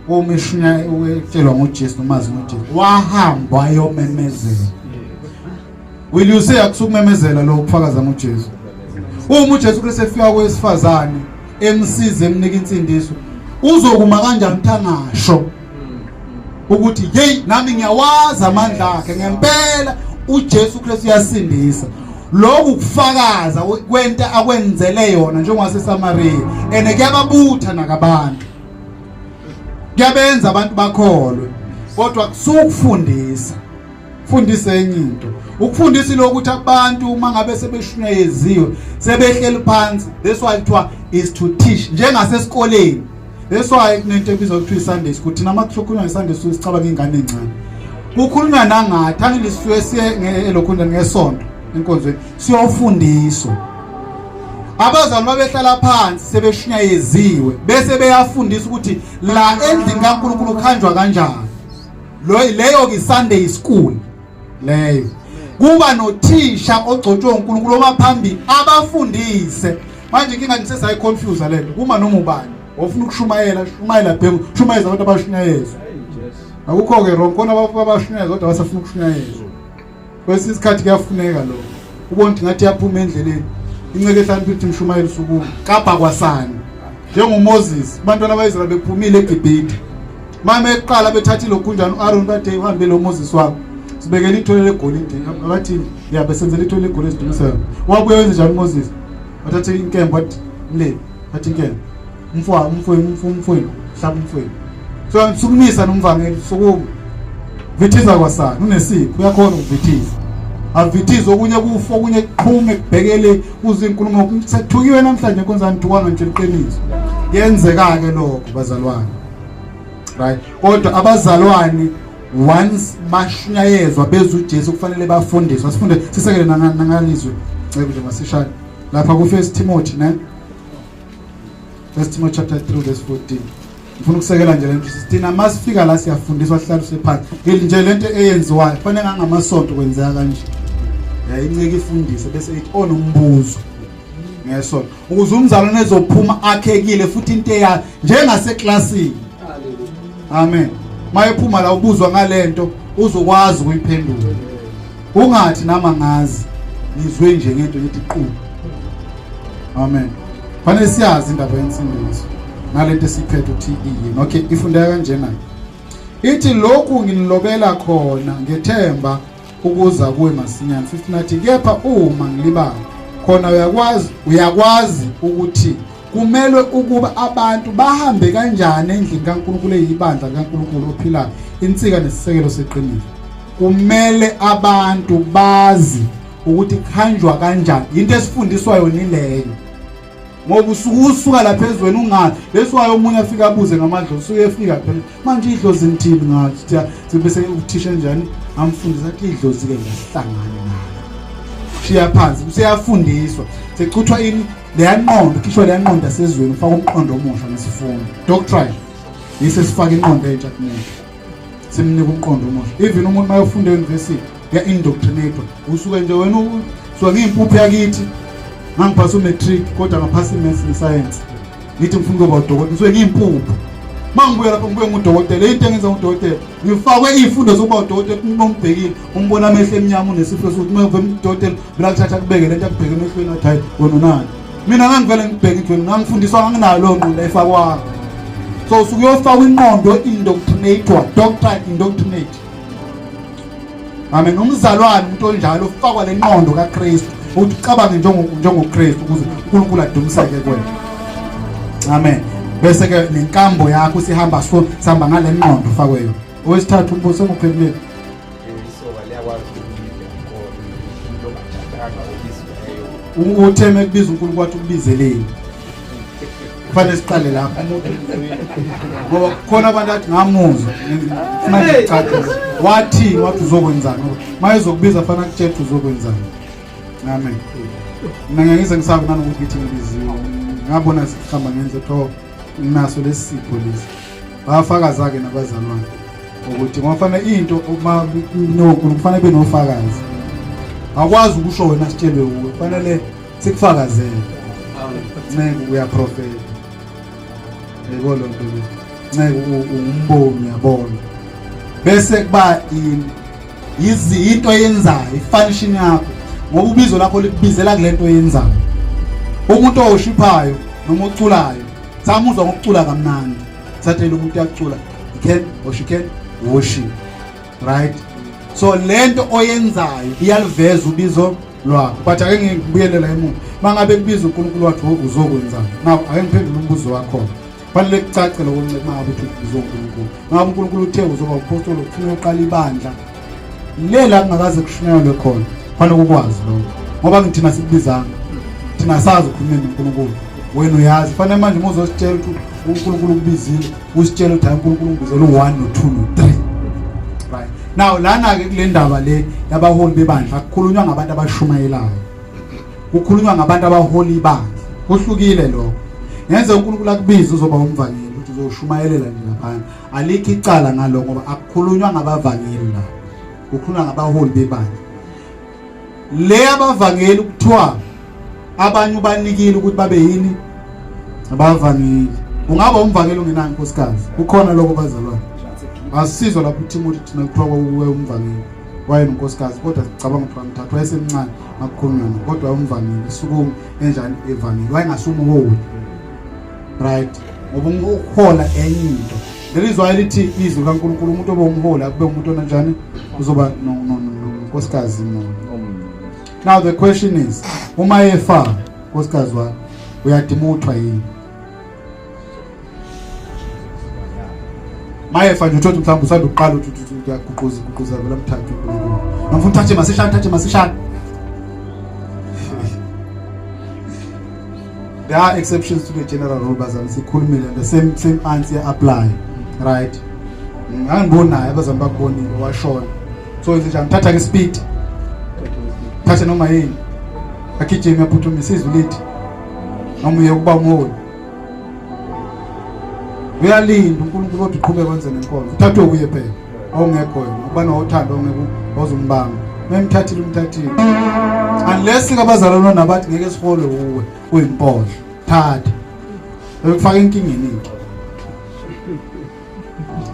Speaker 3: omeshunya utshelwa ngoJesu nomazi ngoJesu wahamba wayomemezela. Will you say akusukumemezela lo kufakaza ngoJesu? Uma uJesu Kristu efika kwesifazane emsize emnika insindiso uzokuma kanjani ukuthi angasho ukuthi hey nami ngiyawazi amandla akhe ngempela uJesu Kristu uyasindisa lokhu kufakaza kwento akwenzele yona njengowaseSamaria ene kuyababutha nakabantu kuyabenza abantu bakholwe kodwa kusukufundisa fundisa enye into ukufundisa lokhu ukuthi abantu uma ngabe sebeshunyeziwe sebehleli phansi that's why kuthiwa is to teach njengasesikoleni that's why kunento ebizwa kuthiwa i-Sunday school thina uma kukhulunywa nge-Sunday school sicabanga ingane encane kukhulunywa nangathi angilisuke siye elokhunjani ngesonto enkonzweni siyofundiswa abazali babehlala phansi sebeshunyayeziwe bese beyafundisa ukuthi la endlini kaNkulunkulu kuhanjwa kanjani leyo ke Sunday school leyo kuba nothisha ogcotshwe uNkulunkulu obaphambili abafundise manje inkinga nje sesayi confuse lento kuma noma ubani ofuna ukushumayela shumayela bheka shumayeza abantu abashunyayezwa akukho ke wrong khona abashunyayezwa kodwa basafuna ukushunyayezwa kwesinye isikhathi kuyafuneka lokho ubona ukuthi ngathi yaphuma endleleni inceke ehlanu ukuthi mshumayeli sukuma kabha kwasani njengoMoses abantwana baIsrael bephumile eGibhithe mama eqala bethatha ilokhunjana uAaron bathe uhambe lo Moses wakho sibekele ithole legolide abathini ya besenzela ithole legolide sidumisela wabuye wenze njani uMoses wathatha inkemba wathi mlevi wathi inkemba umfowabo umfowenu umfowenu hlaba umfowenu so ngisukumisa nomvangeli sukuma vithiza kwasana unesipho uyakhona ukuvithiza avithize okunye kufa okunye kuqhume kubhekele uze inkulumo sethukiwe namhlanje inkonzo anithukanga nje iqiniso yenzeka ke lokho bazalwane right kodwa abazalwane once bashunyayezwa bezwe uJesu kufanele bafundiswe asifunde sisekele nangalizwe cebo nje masishane lapha ku First Timothy ne First Timothy chapter 3 verse 14 ngifuna ukusekela nje lento thina masifika la siyafundiswa sihlaliswe phansi ngili nje lento eyenziwayo kufanele ngangamasonto kwenzeka kanje yayincika ifundise bese ithi onombuzo ngesonto ukuze umzalwane ezophuma akhekile futhi into eya njengaseklasini amen mayephuma la ubuzwa ngalento uzokwazi ukuyiphendula ungathi nama ngazi ngizwe nje ngento ngithi qu amen fanele siyazi indaba yensindiso nalento esiphethe ukuthi iyini okay ifundeka kanjena ithi lokhu nginilobela khona ngethemba ukuza kuwe masinyane 15 athi kepha uma ngilibala khona uyakwazi uyakwazi ukuthi kumelwe ukuba abantu bahambe kanjani endlini kaNkulunkulu eyibandla likaNkulunkulu ophilayo insika nesisekelo seqiniso kumele abantu bazi ukuthi kuhanjwa kanjani into esifundiswa yona ileyo ngoba usuke usuka lapha ezweni ungazi bese wayo omunye afika abuze ngamadlozi usuke efika phela manje idlozi ngithini ngathi bese uthisha njani amfundisa athi idlozi ke ngihlangane nalo shiya phansi useyafundiswa secuthwa ini leya nqondo khishwa leya nqondo asezweni ufaka umqondo omusha ngesifundo doctrine yise sifaka inqondo entsha kumuntu simnika umqondo omusha even umuntu mayofunda e-university uya-indoctrinate usuke nje wena usuke ngiyimpuphu yakithi ngangiphasa umatric kodwa ngaphasa i-maths ne-science ngithi ngifuna ukuba udokotela ngisuke ngiyimpuphu uma ngibuya lapho ngibuye ngudokotela into engenza ngudokotela ngifakwe iy'fundo zokuba udokotela uma umbhekile umbona amehlo emnyama unesifo sokuthi uma uvela udokotela vele akuthatha akubeke lento akubheke emehlweni athi hayi wena unani mina ngangivele ngibheke nje ngangifundiswa nganginayo leyo ngqondo ayifakwanga so usuke uyofakwa inqondo indoctrinatwa doctor indoctrinate amen umzalwane umuntu onjalo ufakwa le nqondo kaKristu ukuthi ucabange njengoKristu ukuze uNkulunkulu adumiseke kuwena amen bese ke nenkambo yakho sihamba so sihamba ngale nqondo ufakwe yona owesithathu umbuso enguphenduleni
Speaker 6: isoka liyakwazi ukubiza inkolo umuntu ongatshatanga obiziweyo
Speaker 3: utheme kubiza uNkulunkulu wathi ukubizeleni Kufanele siqale lapho umuntu ngoba khona abantu athi ngamuzwa funa ngicacise. Wathini wathi uzokwenzani? Maye uzokubiza fanele akutshele ukuthi uzokwenzani. Amen. Mina ngeke ngize ngisabe nanokuthi ngithi ngibiziwe. Ngabona sihamba ngenze tho nginaso lesi sipho lesi. Bayafakaza-ke nabazalwane ukuthi ngoba fanele into uma noNkulunkulu kufanele benofakazi. Akwazi ukusho wena sitshelwe uwe, kufanele sikufakazele. Nceku uyaprofeta. Yebo lo nto le. Nceku ungumboni uyabona. Bese kuba ini yizi into oyenzayo ifunction yakho ngoba ubizo lakho likubizela kulento oyenzayo umuntu owoshiphayo noma oculayo samuzwa ngokucula kamnandi sathela umuntu uyacula he can or she can worship right so lento oyenzayo iyaliveza ubizo lwakho but ake ngibuyele la emuva mangabe kubiza uNkulunkulu wathi uzokwenzani now ake ngiphendule umbuzo wakho Fanele kucace lokho ncema ngabe uthi ubizwa uNkulunkulu. Ngabe uNkulunkulu uthe uzoba umpostoli ufuna uqala ibandla. Le la kungakaze kushunyayelwe khona. Fanele ukwazi lokho. Ngoba ngithina sikubizanga. Thina sazi ukhuluma noNkulunkulu. Wena uyazi. Fanele manje uma uzositshela ukuthi uNkulunkulu ukubizile, usitshela ukuthi hayi uNkulunkulu ungibizele u1 no2 no3. Right. Now lana ke kule ndaba le yabaholi bebandla kukhulunywa ngabantu abashumayelayo. Kukhulunywa ngabantu abahola ibandla. Kuhlukile lokho. Ngenze uNkulunkulu akubize uzoba umvangeli ukuthi uzoshumayelela nje laphana. Alikho icala ngaloko ngoba akukhulunywa ngabavangeli la. Kukhulunywa ngabaholi bebandla. Le abavangeli kuthiwa abanye ubanikile ukuthi babe yini? Abavangeli. Ungaba umvangeli ungenayo inkosikazi. Kukhona lokho bazalwane. Asizwa lapho uTimothy thina kuthiwa kwakuwe umvangeli. Wayenonkosikazi kodwa sicabanga ukuthi wamthatha wayesemncane. Makukhulunywa naye kodwa umvangeli sukuma enjani evangeli wayengasumuholi right ngoba ukuhola enye into leli zwi lithi izwi kaNkulunkulu umuntu obomhola kube umuntu onjani uzoba nonkosikazi munye now the question is uma efa nkosikazi wakho uyadimuthwa yini maye fa nje uthothi mhlawumbe usanda ukuqala uthi uyaguquza guquza vela mthathe uNkulunkulu noma uthathe masishane thathe masishane there are exceptions to the general rule bazali sikhulumile the same same answer apply right ngangibonayo abazali bakubonile washona so nje njani thatha ke speed thatha noma yini agijime aphuthumise izwi lithi noma uye ukuba umholi uyalinda uNkulunkulu kodwa uqhubeke wenze nenkonzo uthathwe kuye phela ongekho yena ukuba nothando ongeke ozumbamba memthathile umthathile unless kabazalwane nabathi ngeke siholwe uwe uyimpohlo thatha ekufaka enkingeni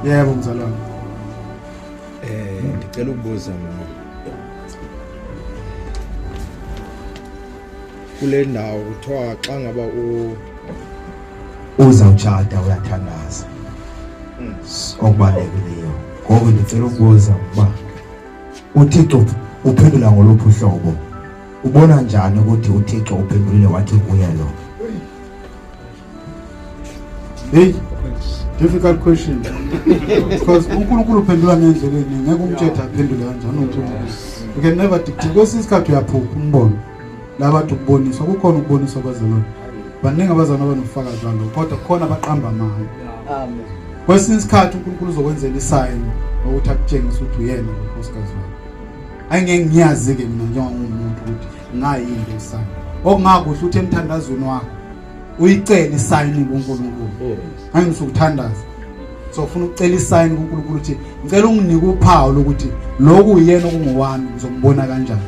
Speaker 3: ke yebo mzalwane
Speaker 6: eh ngicela ukubuza mina kule ndawo kuthiwa xa ngaba u
Speaker 1: uzawutshata uyathandaza okubalulekileyo ngoko ndicela ukubuza ukuba uthixo uphendula ngoluphi uhlobo ubona njani ukuthi uthixo uphendulile wathi kuye lo
Speaker 3: Hey, difficult question. Because uNkulunkulu uphendula ngendlela eningi, ngeke umtshele aphendule kanjani uNkulunkulu. You can never dictate. Kwesinye isikhathi uyaphupha umbono. Laba bathi ukuboniswa, kukhona ukuboniswa abazalwane. Baningi abazalwane abanobufakazi balokho, kodwa kukhona abaqamba amanga.
Speaker 5: Amen.
Speaker 3: Kwesinye isikhathi uNkulunkulu uzokwenzela isayini ukuthi akutshengise ukuthi uyena lo nkosikazi wakho. Angeke ngiyazi-ke mina njengomuntu ukuthi ngayini le sign. Okungakuhle ukuthi emthandazweni wakho uyicele isayini kuNkulunkulu. Angisukuthhandaza. So ufuna ukucela isayini kuNkulunkulu ukuthi ngicela unginike uphawu lokuthi lokhu uyena okungowami ngizombona kanjani.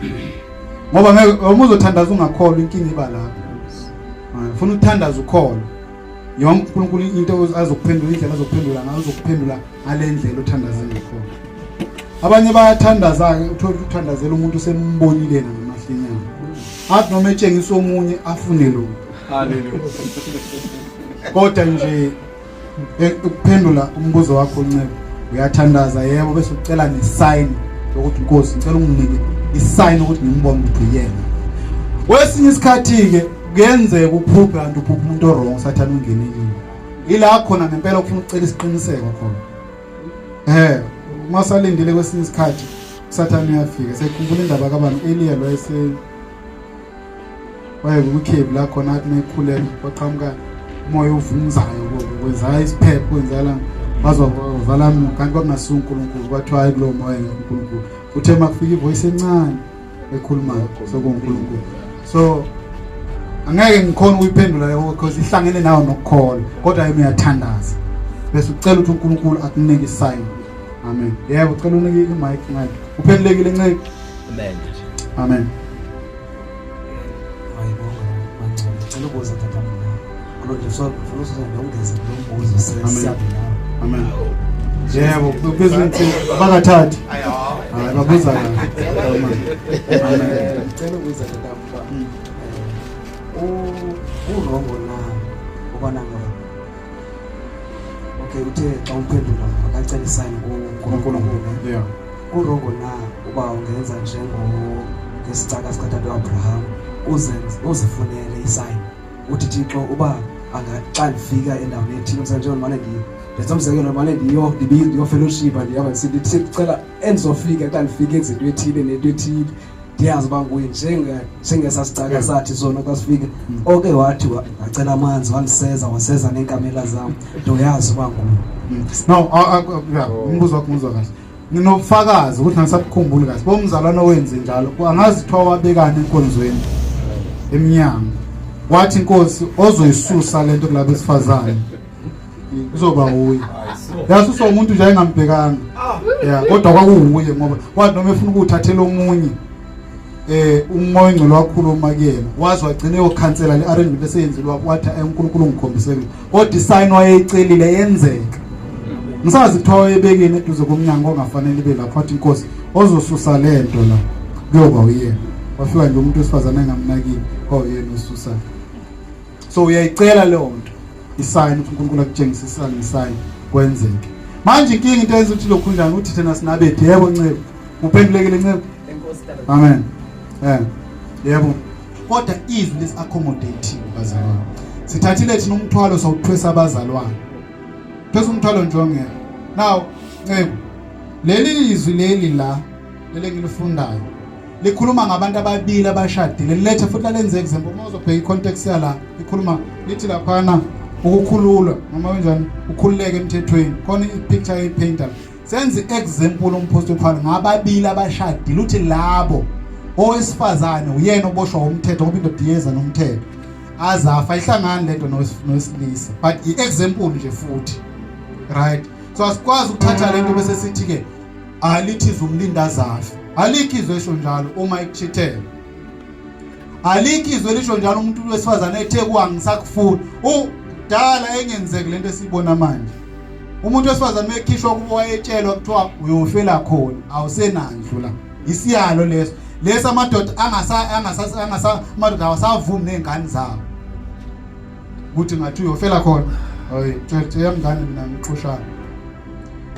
Speaker 3: Ngoba ngeke uma uzothandaza ungakholwa inkinga iba lapho. Ufuna ukuthandaza ukholwa. Yonke uNkulunkulu into azokuphendula indlela azokuphendula ngayo uzokuphendula ngale ndlela othandaze ngakhona. Abanye bayathandaza ke uthola uthandazela umuntu usembonile yena ngamahlinyana. Athi noma etshengisa omunye afune lo.
Speaker 4: Hallelujah.
Speaker 3: Kodwa nje ukuphendula umbuzo wakho Ncebo uyathandaza yebo bese ucela nesign yokuthi Nkosi ngicela unginike isign ukuthi ngimbone ukuthi uyena. Kwesinye isikhathi ke kuyenzeka uphuphe kanti uphupha umuntu orong sathana ungenelile. Ila khona ngempela ufuna ukucela isiqiniseko khona. Eh uma salindile kwesinye isikhathi uSathane uyafika sekhumbula indaba kabani Eliya lo ese waye kwicave la khona athi mekhuleka kwaqhamuka Umoya ovunzayo kwenzakala isiphepho kwenzakala bazovala kanti kwakungasiwo uNkulunkulu kwathiwa hayi kulowo moya uNkulunkulu uthe makufika ivoice encane ekhulumayo sokuNkulunkulu so angeke ngikhona ukuyiphendula leyo because ihlangene nawo nokukholwa kodwa yena uyathandaza bese ucela ukuthi uNkulunkulu akunike isign amen yebo ucela unike imic manje uphendulekile nceke
Speaker 7: amen
Speaker 3: amen
Speaker 7: Ayibonga mangcono. Ngicela ukubuza tata mina. Kulo nje so ngifuna ukuzoza ngongeze kulo mbuzo sesiyabe nawe.
Speaker 3: Amen. Yebo, kubiza ukuthi bakathathi. Hayi babuza kahle. Amen.
Speaker 7: Amen. Ngicela ukubuza tata ukuba urongo na ubana ngaba Okay uthe xa umphendula makacela isayini kuNkulunkulu.
Speaker 3: Yeah.
Speaker 7: Kurongo na uba ungenza njengo ngesicaka sikatata uAbraham uzenze uzifunele isayini uthi Thixo uba xa ndifika endaweni ethile mse njengoba ndimane ndiyo ndenza umzekelo ndimane ndiyo ndiyo fellowship ndihamba ndisithi Thixo cela endizofika xa ndifika enza into ethile nento ethile ndiyazi uba nguye njengesasicaka sathi sona xa sifika oke wathi wacela amanzi wandiseza waseza neenkamela zam ndoyazi uba nguye
Speaker 3: no umbuzo wakho ngizwa kahle nginobufakazi ukuthi angisakukhumbuli kahle bomzalwane owenze njalo angazi kuthiwa wabekani enkonzweni emnyango wathi inkosi ozoyisusa lento kulabo besifazane kuzoba wuye yasuswa umuntu nje ayengambhekanga ya kodwa kwakuwuye ngoba wathi noma efuna ukuwuthathela omunye eh umoya ongcwele wakhuluma kuyena waze wagcina eyokhansela le arrangement eseyenziwa wathi uNkulunkulu ngikhombise kodwa isign wayeyicelile yenzeka ngisazi kuthiwa wayebekeni eduze komnyango ongafanele ibe lapho wathi inkosi ozosusa le nto la kuyoba uyena wafika nje umuntu wesifazane engamnakile kwawuyena osusayo so uyayicela leyo nto isign ukuthi uNkulunkulu akutshengise isign isign kwenzeke manje inkinga into eyenza ukuthi lokhu njani ukuthi thina sinabethu yebo ncebo uphendulekile ncebo amen eh yebo kodwa izwi lesi accommodate bazalwane sithathile thina umthwalo sawuthwesa abazalwane thwesa umthwalo nje ongekho now ncebo leli izwi leli la leli engilifundayo likhuluma ngabantu ababili abashadile lilethe futhi lalenze example uma uzobheka i-context yala ikhuluma lithi laphana ukukhululwa noma kanjani ukhululeke emthethweni khona i-picture eyipainter senze i-example umpostoli Paul ngababili abashadile uthi labo owesifazane uyena oboshwa umthetho ngoba indoda iyeza nomthetho azafa ihlangani lento nowesilisa but i-example nje futhi right so asikwazi ukuthatha lento bese sithi ke alithi izumlinda azafe alikho izwe esho njalo uma ikuchithela alikho izwe lisho njalo umuntu wesifazane ethe kuangisakufuni udala engenzeki lento esiyibona manje umuntu wesifazane mekhishwa kubo wayetshelwa kuthiwa uyofela khona awusenandlu la isiyalo leso leso amadoda angasa angasa angasa amadoda awasavumi nezingane zawo ukuthi ngathi uyofela khona hayi tshela mngane mina ngixoshana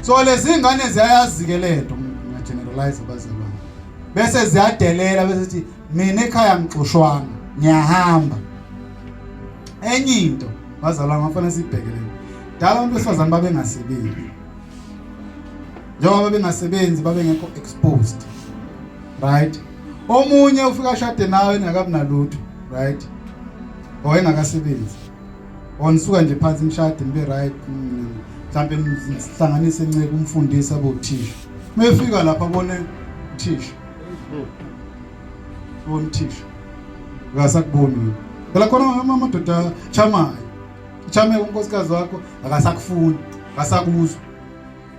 Speaker 3: so lezi ngane ziyayazi-ke le nto ngiyageneralize abazalwane bese ziyadelela bese sithi mina ekhaya ngixoshwanga ngiyahamba enye into bazalwane bafanele sibheke le dala abantu besifazane babengasebenzi njengoba babengasebenzi babengekho exposed right omunye ufika ashade nawe engakabi nalutho right or engakasebenzi or nisuka nje phansi nishade nibe right mhlambe sihlanganise inceke umfundisi abe uthisha mefika lapha abone uthisha ubona uthisha akasakuboni phela khona amadoda chamayo chame unkosikazi wakho akasakufuni akasakuzwa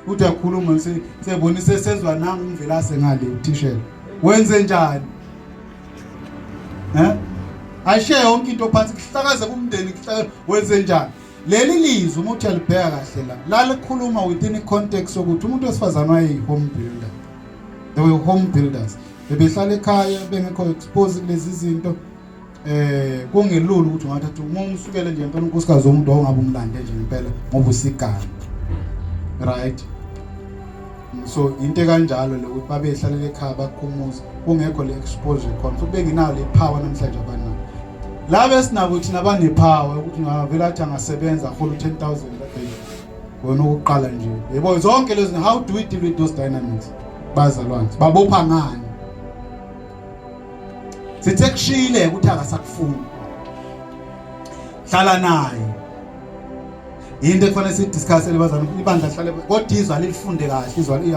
Speaker 3: uthi uyakhuluma sebona sesezwa nangu umvelase ngale uthishela wenze njani eh ayishiye yonke into phansi kuhlakaze kumndeni kuhlakaze wenze njani leli lizwi uma uthi alibheka kahle la lalikhuluma within i-context yokuthi umuntu wesifazane wayeyi-home builder they were home builders bebehlala ekhaya bengekho exposed kulezi zinto eh kungelula ukuthi ungathatha uma umsukele nje impela unkosikazi womuntu wawungabe umlande nje impela ngoba usiganga right so into ekanjalo le ukuthi babehlalele ekhaya bakhumuza kungekho le exposure khona futhi bengenayo le power namhlanje abanayo laba esinabo thina banepower ukuthi ngavela athi angasebenza ahola u-10000 kade wena ukuqala nje yebo zonke lezi how do we deal with those dynamics bazalwane babopha ngani sithe kushile ukuthi akasakufuni hlala naye Into ekufanele sidiscuss elibazana ibandla hlale kodwa izwi alilifunde kahle izwi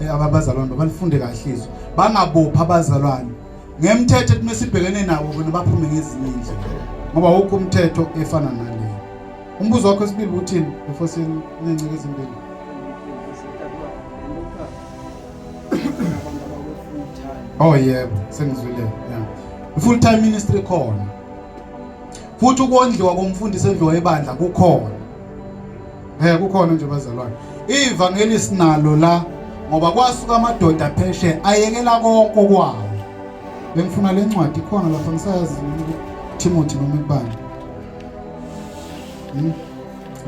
Speaker 3: abazalwane balifunde kahle izwi. Bangabopha abazalwane. Ngemthetho ethi mesibhekene nabo bona baphume ngezinye indlela. Ngoba wukho umthetho efana nale. Umbuzo wakho wesibili uthini before sinencike ezimbili? Oh yebo, sengizwile. Yeah. Full time ministry khona. Futhi ukondliwa komfundisi endliwa ebandla kukhona. Eh kukhona nje bazalwane. Ivangeli sinalo la ngoba kwasuka amadoda pheshe ayekela konke kwawo. Bengifuna lencwadi ikhona lapha ngisayazi Timothy noma kubani. Hmm?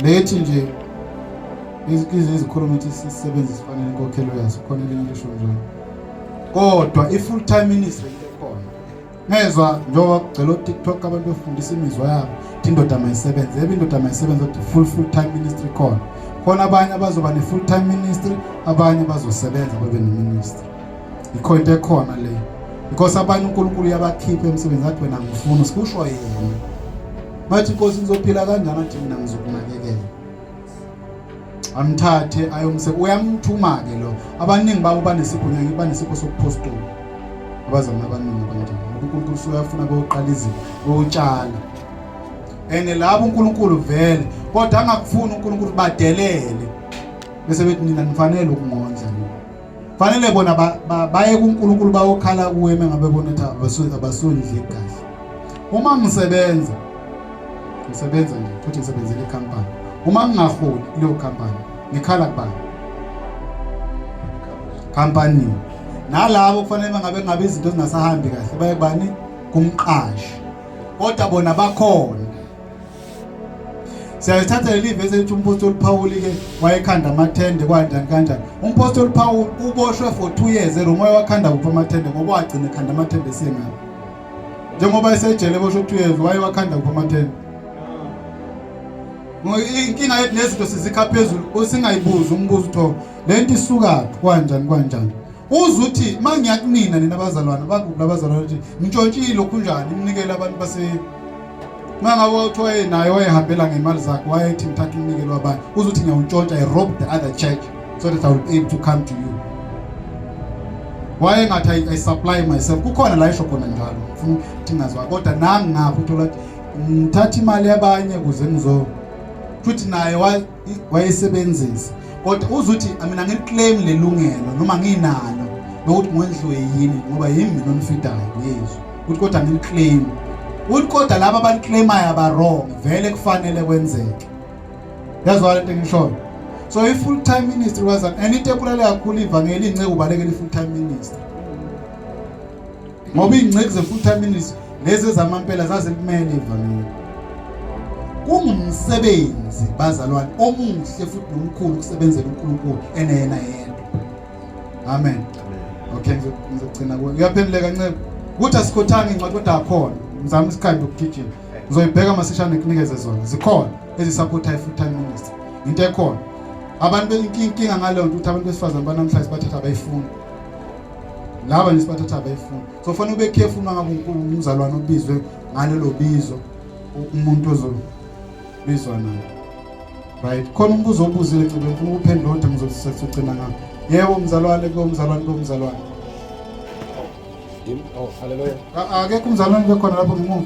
Speaker 3: Lethi nje izikhuluma ukuthi sisebenze sifanele inkokhelo yaso khona elinye lisho njalo. Kodwa i-full time ministry into ekhona. Ngezwa njengoba kugcwele o-TikTok abantu befundisa imizwa yabo ukuthi indoda mayisebenze. Yebo indoda mayisebenze kodwa full time ministry khona. Khona abanye abazoba ne-full time ministry, abanye bazosebenza babe ne-ministry. Ikho into ekhona le. Because abanye uNkulunkulu uyabakhipha emsebenzini athi wena ngifuna sikusho yena. Bathi inkosi ngizophila kanjani athi mina ngizokunakekela. Amthathe ayomse uyamthuma ke lo. Abaningi babo banesipho ngeke banesipho sokuphostoli. Abazalwane abaningi abanjalo. Ngoba uNkulunkulu usuyafuna boqala izinto, botshala. And labo uNkulunkulu vele kodwa angakufuni uNkulunkulu badelele. Bese bethi nina nifanele ukungondla nina. Fanele bona baye kuNkulunkulu bayokhala kuye mengabe bona ukuthi abasondli kahle. Uma ngisebenza ngisebenza nje futhi ngisebenzela ikhampani. Uma ngingaholi kuleyo khampani ngikhala kubani? Company. Nalabo kufanele mangabe ngabe izinto zingasahambi kahle baye kubani? Kumqashi. Kodwa bona bakhona Siyalithatha leli vesi elithi umphostoli Paul ke wayekhanda amathende kanjani kanjani. Umphostoli Paul uboshwe for 2 years eRoma wakhanda kuphi amathende ngoba wagcina ekhanda amathende esengapha. Njengoba esejele eboshwe 2 years waye wakhanda kuphi amathende. Inkinga yethu nezinto sizikha phezulu usingayibuzi umbuzo utho lento isukaphi kanjani kanjani. Uze uthi mangiyakunina nina abazalwane bakuphi labazalwane ukuthi ngintshontshile okhunjani iminikelo abantu base mangabe wawuthi wayenayo wayehambela ngemali zakhe wayethi ngithatha umnikelo wabantu uze uthi ngiyawuntshontsha I rob the other church so that I will be able to come to you wayengathi I, I supply myself kukhona la isho khona njalo ngifuna ukuthi ngazwa kodwa nami ngapha uthola ukuthi ngithatha imali yabanye kuze ngizo futhi naye wayesebenzisa kodwa uzuthi mina ngiclaim lelungelo noma nginalo lokuthi ngondliwe yini ngoba yimi mina onifidayo ngiyezwa ukuthi kodwa ngiclaim uthi kodwa laba abaliclaimayo aba wrong vele kufanele kwenzeke yazwa lento engishoyo so i full time ministry was and into ebulala kakhulu ivangeli inceku ubalekela i full time ministry ngoba iy'ngceku ze-full time ministry lezi ezamampela zazilimele ivangeli kungumsebenzi bazalwane omuhle futhi nomkhulu ukusebenzela uNkulunkulu eneyena yedwa amen okay ngizogcina kuwe uyaphenduleka ncebo ukuthi asikhothanga incwadi kodwa akhona ngizama isikhathi ukugijima ngizoyibheka masishane ngikunikeze zona zikhona ezisupporta i-full time ministry into ekhona abantu inkinga ngaleyo nto ukuthi abantu besifazane banamhlanje bathatha abayifuni laba nje sibathatha abayifuni so fanele ube careful uma ngabe umzalwane obizwe ngalelo bizo umuntu ozobizwa naye right khona umbuzo obuzile ncebe ngifuna ukuphendula kodwa ngizogcina ngawo yebo mzalwane kulo mzalwane kulo mzalwane
Speaker 6: Oh, haleluya.
Speaker 3: Akekho umzalwane bekhona lapho ngemuva.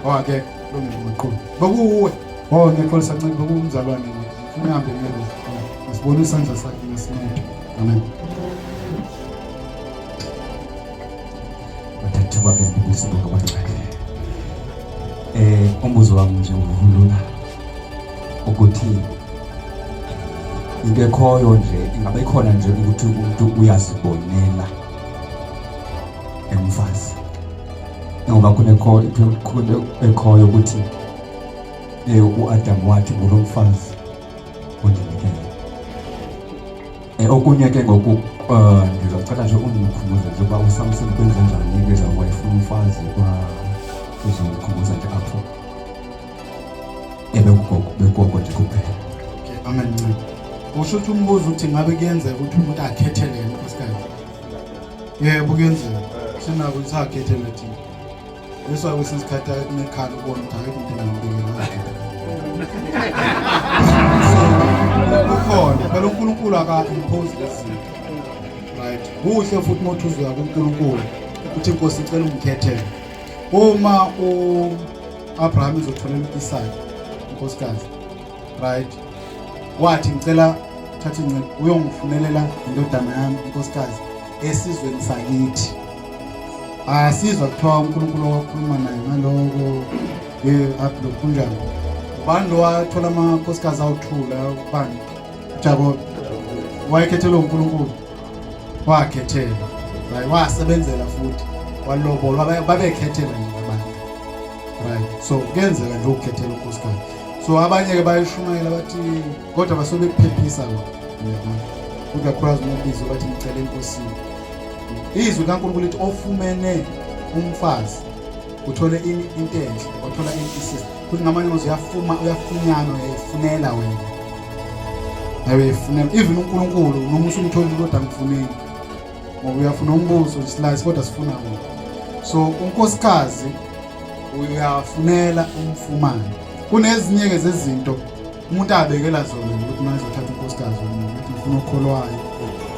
Speaker 3: Oh akekho, lungile maqhubu. Bekuwuwe. Oh ngiyaxolisa ncebe bekuwumzalwane nje. Ngifuna uhambe ngeke. Ngisibona isandla sakhe ngesineke. Amen.
Speaker 1: Bathathu bake ndibuse bonke abangcwele. Eh umbuzo wami nje uvulula ukuthi into ekhoyo nje ingabe ikhona nje ukuthi umuntu uyazibonela emfazi ngoba kunekho into ekhoyo ukuthi eh uAdam wathi ngulo mfazi ondinikele eh okunye ke ngoku eh ngizocela nje ungikhumbuze nje uba uSamson kwenze njani ke la wayefuna umfazi kwa uzongikhumbuza nje apho ebekugogo bekugogo nje kuphela
Speaker 3: okay amen usho ukuthi umbuzo uthi ngabe kuyenzeka ukuthi umuntu akhethele yena unkosikazi yebo kuyenzeka sinako sakhethele thina leso kwesinye isikhathi nekhala ubona ukuthi akekho umuntu engambikela Kukhona phela uNkulunkulu aka impose lezinto. Right. Kuhle futhi uma uthi uzoya kuNkulunkulu uthi inkosi icela ungikhethele. Uma uAbraham ezotholela uIsaka inkosikazi. Right. Wathi ngicela thatha inceku uyongifunelela indodana yami inkosikazi esizweni sakithi. Asizwa kuthiwa uNkulunkulu wakhuluma naye ngaloko ye up kunjani. Ubani lo wathola amakhosikazi awuthula ubani? Jakobe. Wayekhethelwe uNkulunkulu. Wakhethelwa. Right, wasebenzela futhi walobolwa babekhethela nje abantu. Right. So kuyenzeka nje ukukhethela unkosikazi. So abanye ke bayishumayela bathi kodwa basuke bekuphephisa lokho. Uyabona? Kodwa kakhulukazi uma ubizwa bathi ngicela enkosini. Izwi likaNkulunkulu lithi ofumene umfazi uthole ini into enhle, wathola ini isister. Futhi ngamanye amazwi uyafuma uyafunyanwa uyayifunela wena. Nawe uyayifunela even uNkulunkulu noma usumtholile kodwa angikufuneli. Ngoba uyafuna umbuso slice kodwa sifuna wena. So unkosikazi uyafunela umfumane. Kunezinye ke zezinto umuntu abekela zona nje ukuthi manje uthatha unkosikazi womuntu ukuthi ngifuna okholwayo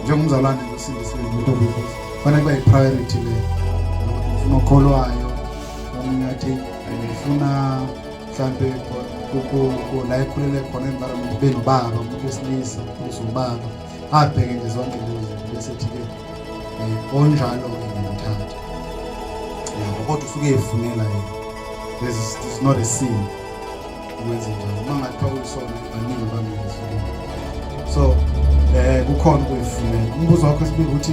Speaker 3: njengomzalwane nje osindisiwe umuntu obuyinkosi fanele kuba yi-priority leyo ukuthi ngifuna okholwayo omunye athi ngifuna mhlampe la ekhulele khona environment benobaba umuntu wesilisa ukhuliswa ubaba abheke nje zonke lezo zinto bese ethi-ke um onjalo-ke ngiyamthatha yabo kodwa usuke efunela yena this is not a sin ukwenze njalo uma ngathiwa kuyisona baningi abangenzi so eh kukhona ukuyifunela umbuzo wakho esibili ukuthi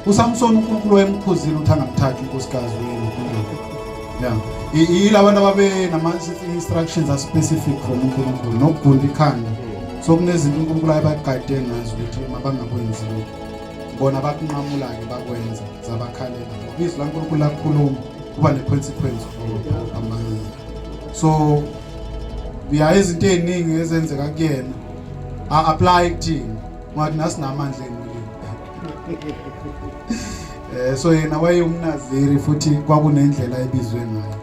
Speaker 3: uSamson uNkulunkulu wayemkhuzile ukuthi angamthathi unkosikazi wenu yeah yilabantu ababe nama instructions are specific from uNkulunkulu nokugunda ikhanda so kunezinto uNkulunkulu ayebagade ngazo ukuthi mabangakwenzi lokho bona bakunqamula-ke bakwenza zabakhalela ngoba izwi laNkulunkulu lakhuluma kuba ne-consequence amanye so ya izinto ey'ningi ezenzeka kuyena a-apply kuthina ngathi nasinamandla engilini eh so yena wayewumnaziri futhi kwakunendlela ebizwe ngayo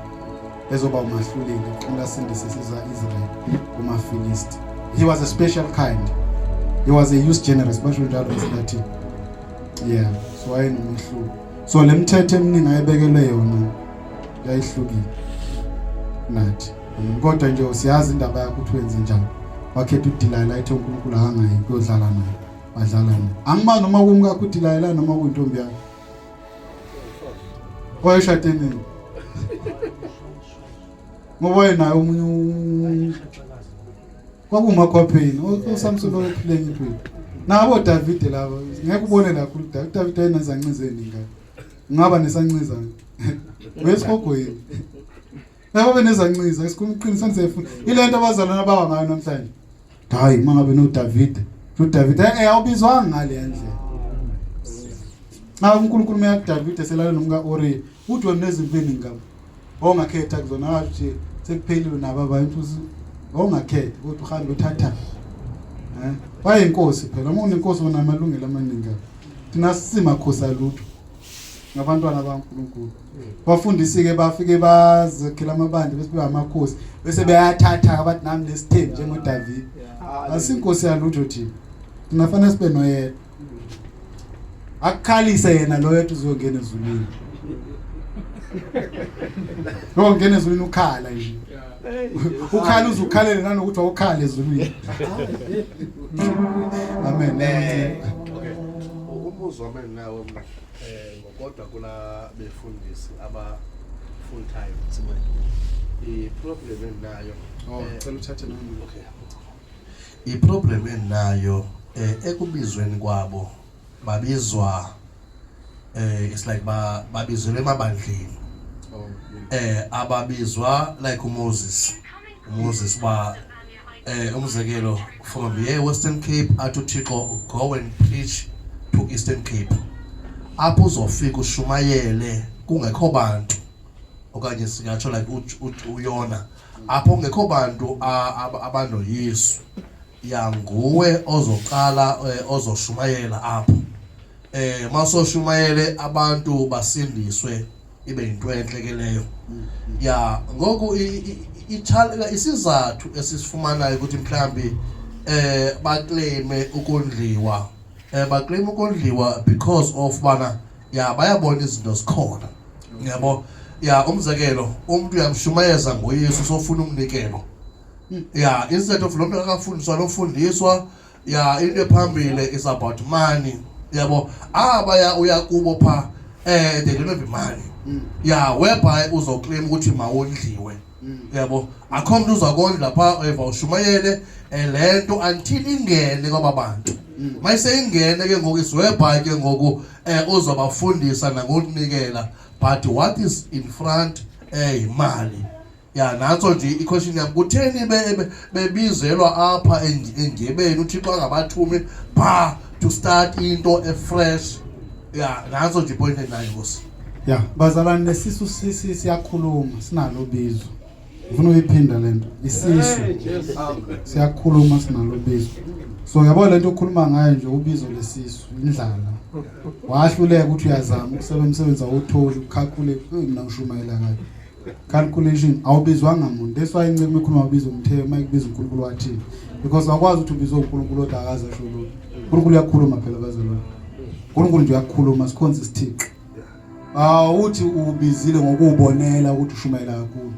Speaker 3: ezoba umahluleli uqhula asindise siza Israel kumaFilisti he was a special kind he was a use generous basho njalo ngesilatin yeah so wayenomehluko so le mithetho eminingi ayebekelwe yona yayihlukile nathi kodwa nje siyazi indaba yakho ukuthi wenze njani wakhetha uDelilah ethe uNkulunkulu akangayi kuyodlala naye badlala naye angimazi noma kumkakho uDelilah noma kuyintombi yakhe wayeshade nini ngoba wayenaye omunye kwakuwumakhwapheni uSamson oyephile enye impilo nabo Davide labo ngeke ubone la khulu Davide Davide ayenezanciza eningi ngaba nesanciza wesihogweni labo benezanciza isikhuluma iqiniso nisefuna ile nto abazalwana abawa ngayo namhlanje hayi uma ngabe noDavide uDavide eh awubizwanga ngale ndlela Cha uNkulunkulu uma yakuDavide selala nomka Uriya uthi wena nezimpi eningi kabi ongakhetha kuzona washo nje sekuphelile nabo abanye futhi ongakhetha kodwa uhambe uthatha eh wayinkosi phela uma unenkosi unamalungelo amaningi kabi thina simakhosi alutho ngabantwana baNkulunkulu bafundisi-ke bafike bazakhela amabandla bese beba amakhosi bese beyathatha abathi nami nesithembu njengoDavide asinkosi yalutho thina thina fanele sibe noyedwa akukhalise yena lo yedwa uzongena ezulwini lo ngena ezulwini ukhala nje ukhala uze ukhalele nanokuthi awukhala ezulwini amen
Speaker 8: okay umbuzo wami enginawo mna eh ngokodwa kula befundisi aba full time i problem enginayo
Speaker 3: oh eh, cela uthathe nami
Speaker 8: okay i problem enginayo eh ekubizweni kwabo babizwa eh it's like ba babizelwe emabandleni
Speaker 3: oh
Speaker 8: eh ababizwa like uMoses uMoses ba eh umzekelo from here Western Cape athi uThixo go and preach to Eastern Cape apho uzofika ushumayele kungekho bantu okanye singatsho like uyona apho kungekho bantu abanoYesu yanguwe ozoqala eh, ozoshumayela apho eh masoshumayele abantu basindiswe ibe yinto entle ke leyo ya ngoku isizathu esisifumanayo ukuthi mhlambi eh baclaime ukondliwa eh baclaim ukondliwa because of bana ya bayabona izinto zikhona yabo ya umzekelo umuntu uyamshumayeza ngoYesu sofuna umnikelo ya instead of lo muntu akafundiswa lofundiswa ya into ephambili is about money yabo abaya uya kubo pha eh they don't have money ya whereby uzoclaim ukuthi mawondliwe yabo akho mntu uzakondla pha eva ushumayele eh, le nto until ingene kwaba bantu mayise ingene ke ngoku is whereby ke ngoku eh uzobafundisa nangokunikela but what is in front eh yimali ya nantso nje i-question yam kutheni bebizelwa apha endyebeni uthixo angabathumi pha to start into efresh ya nantso nje ipoint endinayo nkosi
Speaker 3: ya bazalwane lesisu sisi siyakhuluma sinalo bizo ngifuna uyiphinda lento isisu siyakhuluma sinalo bizo so yabo lento okhuluma ngayo nje ubizo lesisu indlala wahluleka ukuthi uyazama ukusebenza umsebenzi awutholi ukhakule mina ngishumayela kabi calculation awubizwanga muntu that's why inceke ikhuluma ubiza umthetho uma ikubiza uNkulunkulu wathini because awukwazi ukuthi ubizwe uNkulunkulu odwa akaze asho lutho uNkulunkulu uyakhuluma phela bazalwane uNkulunkulu nje uyakhuluma sikhonza isithixo awuthi ubizile ngokubonela ukuthi ushumayela kakhulu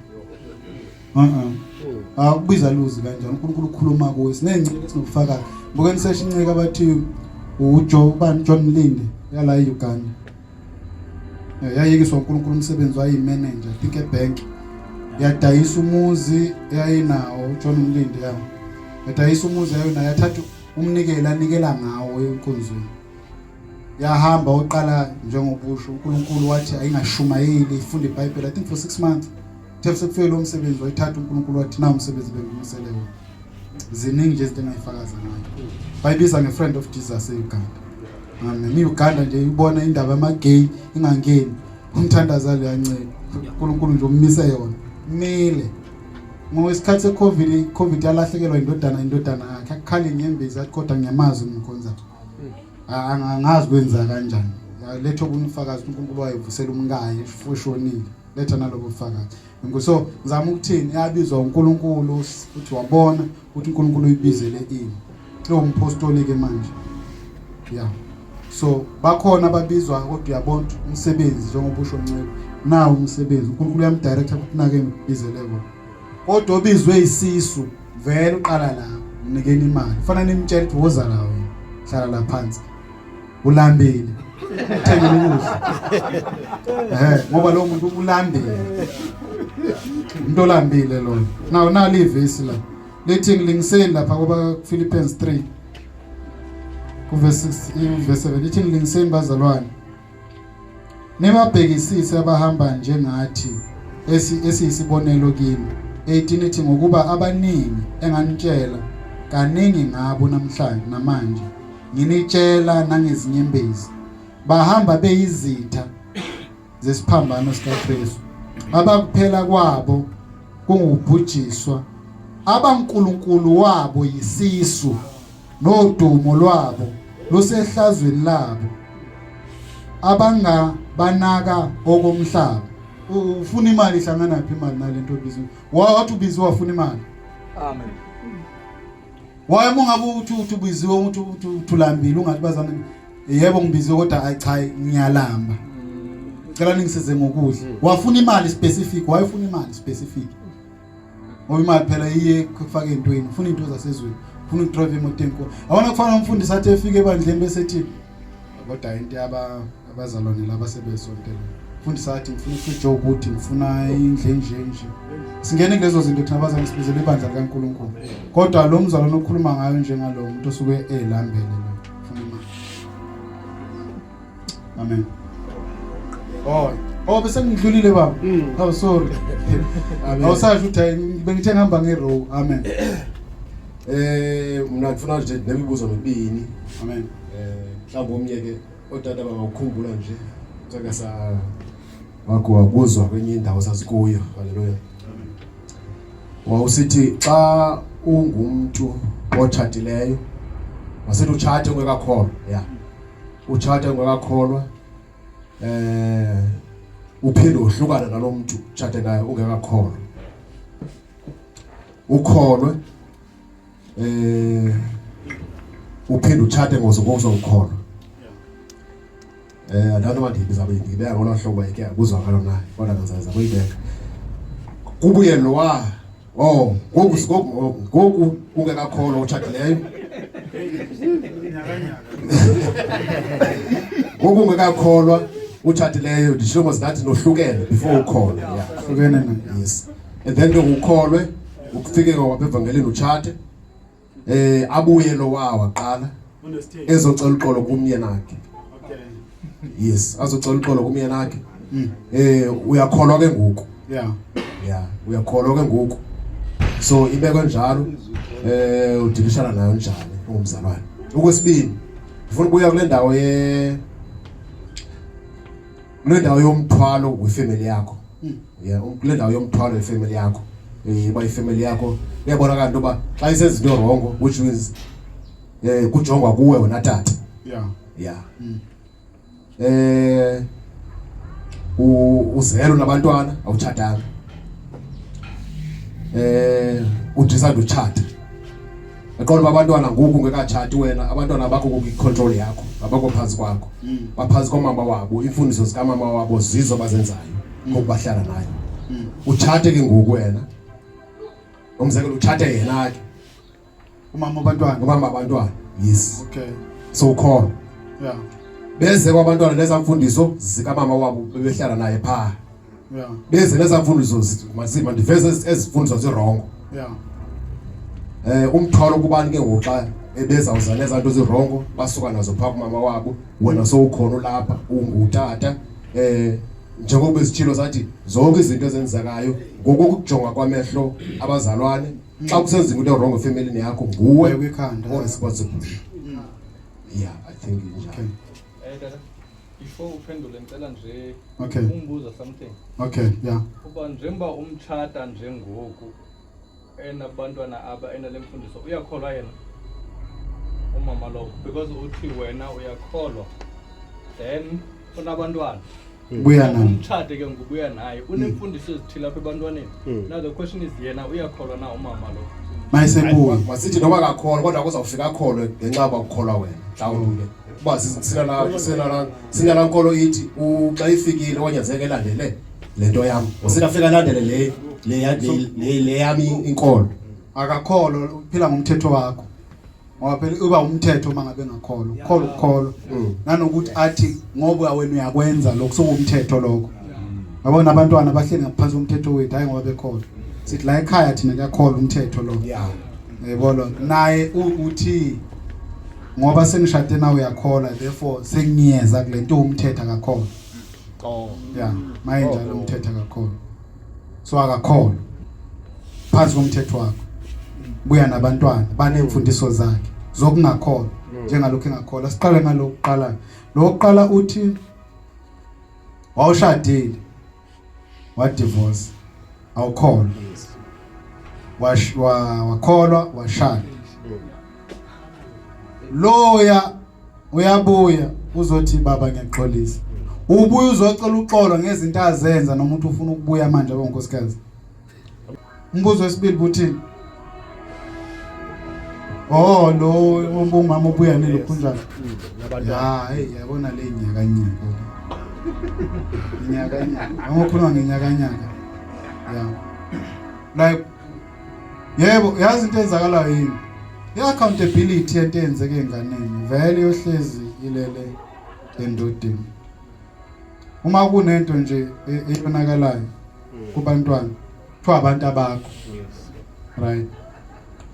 Speaker 3: Akubiza luzi kanjani uNkulunkulu ukhuluma kuwe sinencike esinobufakazi bukeni sesha inceke abathi uJo ubani John Mlinde yala eUganda eh, yayikiswa uNkulunkulu umsebenzi wayimanager I think ebank yadayisa umuzi eyayinawo uJohn Mlinde ya yadayisa umuzi yayona yathatha umnikelo anikela ngawo enkonzweni yahamba oqala njengobusho uNkulunkulu wathi ayingashumayeli ifunda iBhayibheli I think for 6 months Kuthe sekufike lo msebenzi wayithatha uNkulunkulu wathi na umsebenzi bengimisele wona. Ziningi nje izinto engayifakaza ngayo. Bayibiza nge-friend of Jesus e-Uganda. Amen. I-Uganda nje ibona indaba yama-gay ingangeni. Umthandazo aleyancela. uNkulunkulu nje ummise yona. Mile. Ngoba isikhathi se-COVID, i-COVID yalahlekelwa indodana indodana yakhe. Akukhala inyembezi athi kodwa ngiyamazi umkhonza. Angazi kwenza kanjani. Letha obunye ubufakazi uNkulunkulu wayevusela umkayo eshonile. Letha nalobo bufakazi. So ngizama ukuthini yabizwa uNkulunkulu ukuthi wabona ukuthi uNkulunkulu uyibizele ini. Lo umpostoli ke manje. Yeah. So bakhona ababizwa kodwa uyabona umsebenzi njengoba usho Ncebo. Nawu umsebenzi uNkulunkulu uyamdirector ukuthi nake ngibizele kona. Kodwa obizwe isisu vele uqala la mnikeni imali. Kufanele nimtshele ukuthi woza la wena. Hlala la phansi. Ulambile. Uthengele ukudla. Eh ngoba lo muntu ulambile. Umuntu olambile lona. Now nali ivesi la. Lithi ngilingiseni lapha kuba Philippians 3 kuverse 6 verse 7 lithi ngilingiseni bazalwane. Nibabhekisise abahamba njengathi esiyisibonelo kini. 18 ithi ngokuba abaningi enganitshela kaningi ngabo namhlanje namanje nginitshela nangezinyembezi bahamba beyizitha zesiphambano sikaKristu abakuphela kwabo kungubhujiswa abankulunkulu wabo yisisu nodumo lwabo lusehlazweni labo abangabanaka okomhlaba ufuna imali ihlangana phi imali nalento obizwe wathi ubiziwe wafuna imali amen waye uma ungabe uthi uthi ubiziwe uthi uthi uthulambile ungathi bazana yebo ngibiziwe kodwa ayi cha ngiyalamba cela ningisize ngokudla wafuna imali specific wayefuna imali specific ngoba imali phela iye kufaka entweni ufuna into zasezweni ufuna ukudrive imoto enkulu awona kufana umfundisi athi efike ebandleni bese ethi kodwa into yaba abazalwane laba sebesontela mfundisi athi ngifuna ifridge ukuthi ngifuna indle nje nje singene kulezo zinto thina abazalwane sibizele ibandla likaNkulunkulu kodwa lo mzalwane okhuluma ngayo njengalo muntu osuke elambele lo ufuna imali Amen. Oh, oh bese ngidlulile baba. Mm. Oh sorry. Awusasho ukuthi hayi bengithe ngihamba ngerow. Amen.
Speaker 9: Eh mina ngifuna nje nemibuzo mibini.
Speaker 3: Amen.
Speaker 9: Eh mhlawumbe omnye ke otata bangawukhumbula nje. Sake sa wakho wakuzwa kwenye indawo sasikuyo. Haleluya. Wawusithi xa ungumntu otshatileyo wasithi utshate ungekakholwa. Yeah. Utshate ungekakholwa. Eh Uphinde uhlukane nalomuntu utshate naye ungekakholwa. Ukholwe eh uphinde utshate ngozokuzokholwa. Eh andazi noba ndiyibiza ndiyibeka ngolo hlobo ke kuzwakala na kodwa ndizawuza kuyibeka. Kubuye lowa oh ngoku ngoku ngoku ungekakholwa utshatileyo. Ngoku ungekakholwa utshatileyo ndishilo mos ndathi nohlukene before ukholwe yeah.
Speaker 3: Hlukene na.
Speaker 9: Yes. And then ke ukholwe ufike kwapha evangelini utshate. Eh abuye lo waqala ezocela uxolo kumyenakhe.
Speaker 3: Okay.
Speaker 9: Yes, azocela uxolo kumyenakhe. Eh uyakholwa ke ngoku.
Speaker 3: Yeah.
Speaker 9: Yeah, uyakholwa ke ngoku. So ibekwe njalo eh udilishana nayo njani ungumzalwane. Okwesibini, ngifuna ukubuya kule ndawo ye kule ndawo yomthwalo wefamily yakho. Yeah, kule ndawo yomthwalo wefamily yakho. Eh uba ifamily yakho iyabonakala into yoba xa isenza into wrong which means eh kujongwa kuwe wena tata.
Speaker 3: Yeah.
Speaker 9: Yeah. Eh uzelo nabantwana awutshatanga. Eh udecide utshata. Aqonda uba abantwana ngoku ungekatshati wena abantwana bakho kukwi-control yakho abakho phantsi kwakho. Baphantsi komama wabo, iimfundiso zikamama wabo zizo bazenzayo ngoku bahlala naye. Utshate ke ngoku wena. Umzekelo utshate yena ke.
Speaker 3: Umama wabantwana.
Speaker 9: Umama wabantwana. Yes.
Speaker 3: Okay.
Speaker 9: So ukhona.
Speaker 3: Yeah.
Speaker 9: Beze kwabantwana leza mfundiso zikamama wabo bebehlala naye pha.
Speaker 3: Yeah.
Speaker 9: Beze leza mfundiso masima ndiveze ezifundiso zirongo.
Speaker 3: Yeah.
Speaker 9: Eh umthwalo kubani ke ngoku xa ebezawuza leza nto zirongo basuka nazo pha kumama wabo wena sowukhona ulapha ungutata eh njengoba izitshilo zathi zonke izinto ezenzekayo ngokokujonga kwamehlo abazalwane xa kusenziwa into wrong efemelini yakho nguwe
Speaker 3: Kwikhanda.
Speaker 9: o-responsible. Yeah, I think injalo.
Speaker 3: Okay.
Speaker 10: Eh tata, before uphendule ngicela nje
Speaker 3: Okay.
Speaker 10: umbuza something.
Speaker 3: Okay, yeah.
Speaker 10: Uba njengoba umtshata njengoku enabantwana aba enale mfundiso uyakholwa yena umama lowo because uthi wena uyakholwa then unabantwana
Speaker 3: Buya naye.
Speaker 10: Umtshate ke ngokubuya naye unemfundiso ezithile apha ebantwaneni. Now the question is yena uyakholwa na umama lo?
Speaker 3: Mayisebuya.
Speaker 9: Masithi noba akakholwa kodwa kuzawufika akholwe ngenxa yoba kukholwa wena mhlawumbi ke uba sinala nkolo ithi xa ifikile kwanyanzeleka elandele le nto yam usithi afike alandele le le le le yam inkolo.
Speaker 3: Akakholwa uphila ngomthetho wakho. Ngoba phela uba umthetho uma ngabe engakholwa. Ukukholwa ukukholwa. Nanokuthi athi ngoba wena uyakwenza lokho sekuwumthetho lokho. Yabona abantwana bahleli ngaphansi komthetho wethu hayi ngoba bekholwa. Sithi la ekhaya thina kuyakholwa umthetho lo.
Speaker 9: Yeah.
Speaker 3: Yebo lo. Naye uthi ngoba sengishade nawe uyakholwa therefore sengiyeza kule nto umthetho akakholwa.
Speaker 2: Oh.
Speaker 3: Yeah, maye njalo umthetho akakholwa. So akakholwa. Phansi komthetho wakho. Buya nabantwana banemfundiso zakhe zokungakholwa njengalokho engakholwa. Siqale ngalokuqala. Lokuqala uthi wawushadile wa divorce awukholwa. Wakholwa washada. Loya uyabuya uzothi baba ngiyaxolisa. Ubuya uzocela uxolo ngezinto azenza nomuntu ufuna ukubuya manje abe unkosikazi. Umbuzo wesibili buthini? Oh lo umama ubuya nelokhunjana. Ya hey yabona le nyaka nyaka. Nyaka nyaka. Ngokhuluma ngenyaka nyaka. Yeah. Like yebo yazi into enzakalayo yini? I-accountability yento eyenzeke enganeni vele yohlezi ilele endodeni. Uma kunento nje eyonakalayo kubantwana kuthiwa abantu abakho. Right.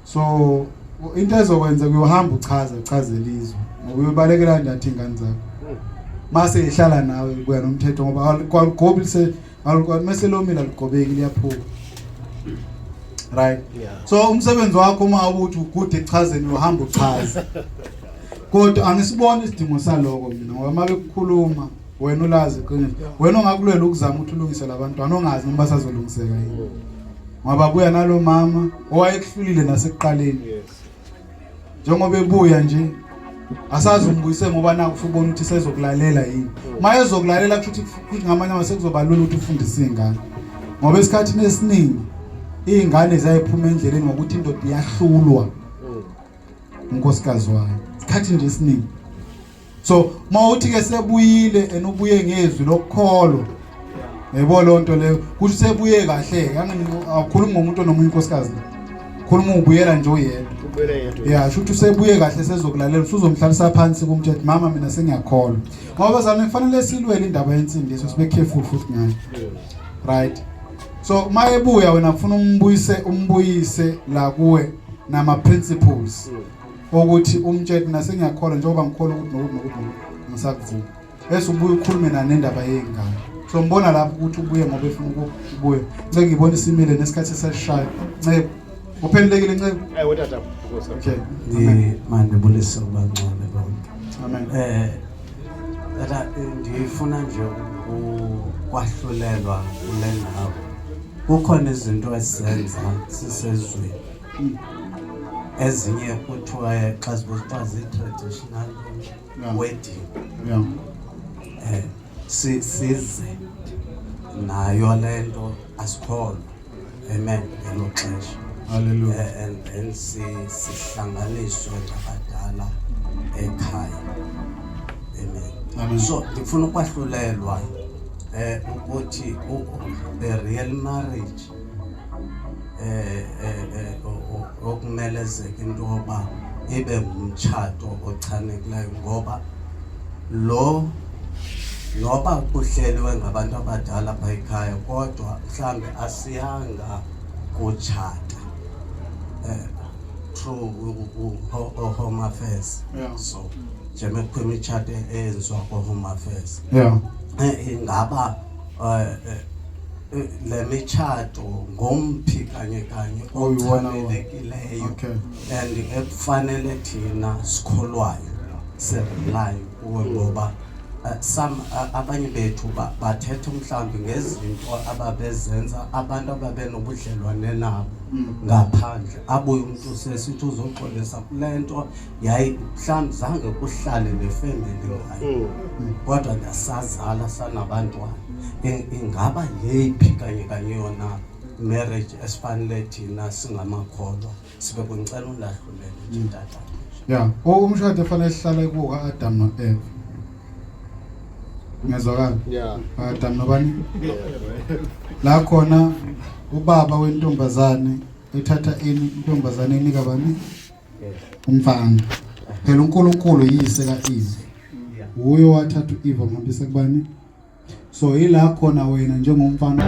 Speaker 3: So into ezokwenza kuyohamba uchaza uchazela izwe ngoba uyobalekela kanjani ingane zakho. Mase ihlala nawe kuya nomthetho ngoba alugobi se mase lomile aligobeki liyaphuka. Right. So umsebenzi wakho uma uthi ugude ekuchazeni uyohamba uchaza. Kodwa angisiboni isidingo saloko mina ngoba uma bekukhuluma wena ulazi iqiniso. Wena ongakulwela ukuzama ukuthi ulungise labantwana ongazi noma basazolungiseka yini. Ngoba buya nalo mama owayekuhlulile nasekuqaleni. Njengoba ebuya nje Asazi umbuyise ngoba naku ufuna ukuthi sezokulalela yini. Uma ezokulalela kusho ukuthi futhi ngamanye amazwi sekuzoba lula ukuthi ufundise izingane. Ngoba esikhathini esiningi izingane ziyayiphuma endleleni ngokuthi indoda iyahlulwa unkosikazi wayo. Isikhathi nje esiningi. So mawuthi ke sebuyile and ubuye ngezwi lokukholwa. Yebo lonto leyo kusho sebuye kahle yangani awukhulumi ngomuntu onomunye unkosikazi. Khuluma ubuyela nje uyedwa.
Speaker 6: Ubuyela yedwa.
Speaker 3: Yeah, shuthi usebuye kahle sezokulalela usuzomhlalisa phansi kumtshela mama mina sengiyakholwa. Ngoba bazalwane kufanele silwele indaba yensindiso sibe careful futhi ngayo. Right. So mayebuya wena ufuna umbuyise umbuyise la kuwe nama principles. Ukuthi umtshele mina sengiyakholwa njengoba ngikholwa ukuthi nokuthi nokuthi nokuthi ngisakuvuma. Bese ubuye ukhulume naye nendaba yey'ngane. So ngibona lapho ukuthi ubuye ngoba efuna ukubuya. Nceke ngibona isimile nesikhathi sesishaya. Nceke uphendulekile Nceke?
Speaker 6: Ewe tata.
Speaker 3: Okay.
Speaker 7: Mandibulise kubangcwele bonke.
Speaker 3: Amen.
Speaker 7: Tata ndifuna nje ukwahlulelwa kule ndawo. Kukhona izinto esizenza sisezweni. Ezinye kuthiwa xa zibuzwa zii-traditional wedding.
Speaker 3: Yeah.
Speaker 7: Size nayo le nto asikholwa. Amen ngelo xesha.
Speaker 3: Hallelujah.
Speaker 7: And then sihlanganiswe ngabadala ekhaya. Amen.
Speaker 3: Amen.
Speaker 7: So ndifuna ukwahlulelwa ukuthi the real marriage okumelezeka into yoba ibe ngumtshato ochanekileyo ngoba lo noba kuhleliwe ngabantu abadala pha ekhaya kodwa mhlambe asiyanga kutshata through Home Affairs. So njengoba kukho imitshato eyenziwa ko-Home Affairs. Ingaba le mitshato ngomphi kanye kanye ochanekileyo and ekufanele thina sikholwayo sirelayo kuwe ngoba some abanye bethu bathetha mhlawumbi ngezinto ababezenza abantu ababenobudlelwane nabo ngaphandle abuye umuntu sesithi uzoxolisa kule nto yayi mhlawumbi zange kuhlale nefemeli ngayo kodwa ndasazala sanabantwana. Ingaba yeyiphi kanye kanye yona marriage esifanele thina singamakholwa sibe kuncela undahlulele nje tata.
Speaker 3: Yeah, umshado efanele sihlale kuwo ka-Adam no-Eva. Ngezwakala?
Speaker 6: Yeah.
Speaker 3: Adam nobani? La khona ubaba wentombazane ethatha ini intombazane inika bani? Umfana. Phela uNkulunkulu yise kaEve. Uyo wathatha uEve wamhambisa kubani? So ila khona wena njengomfana.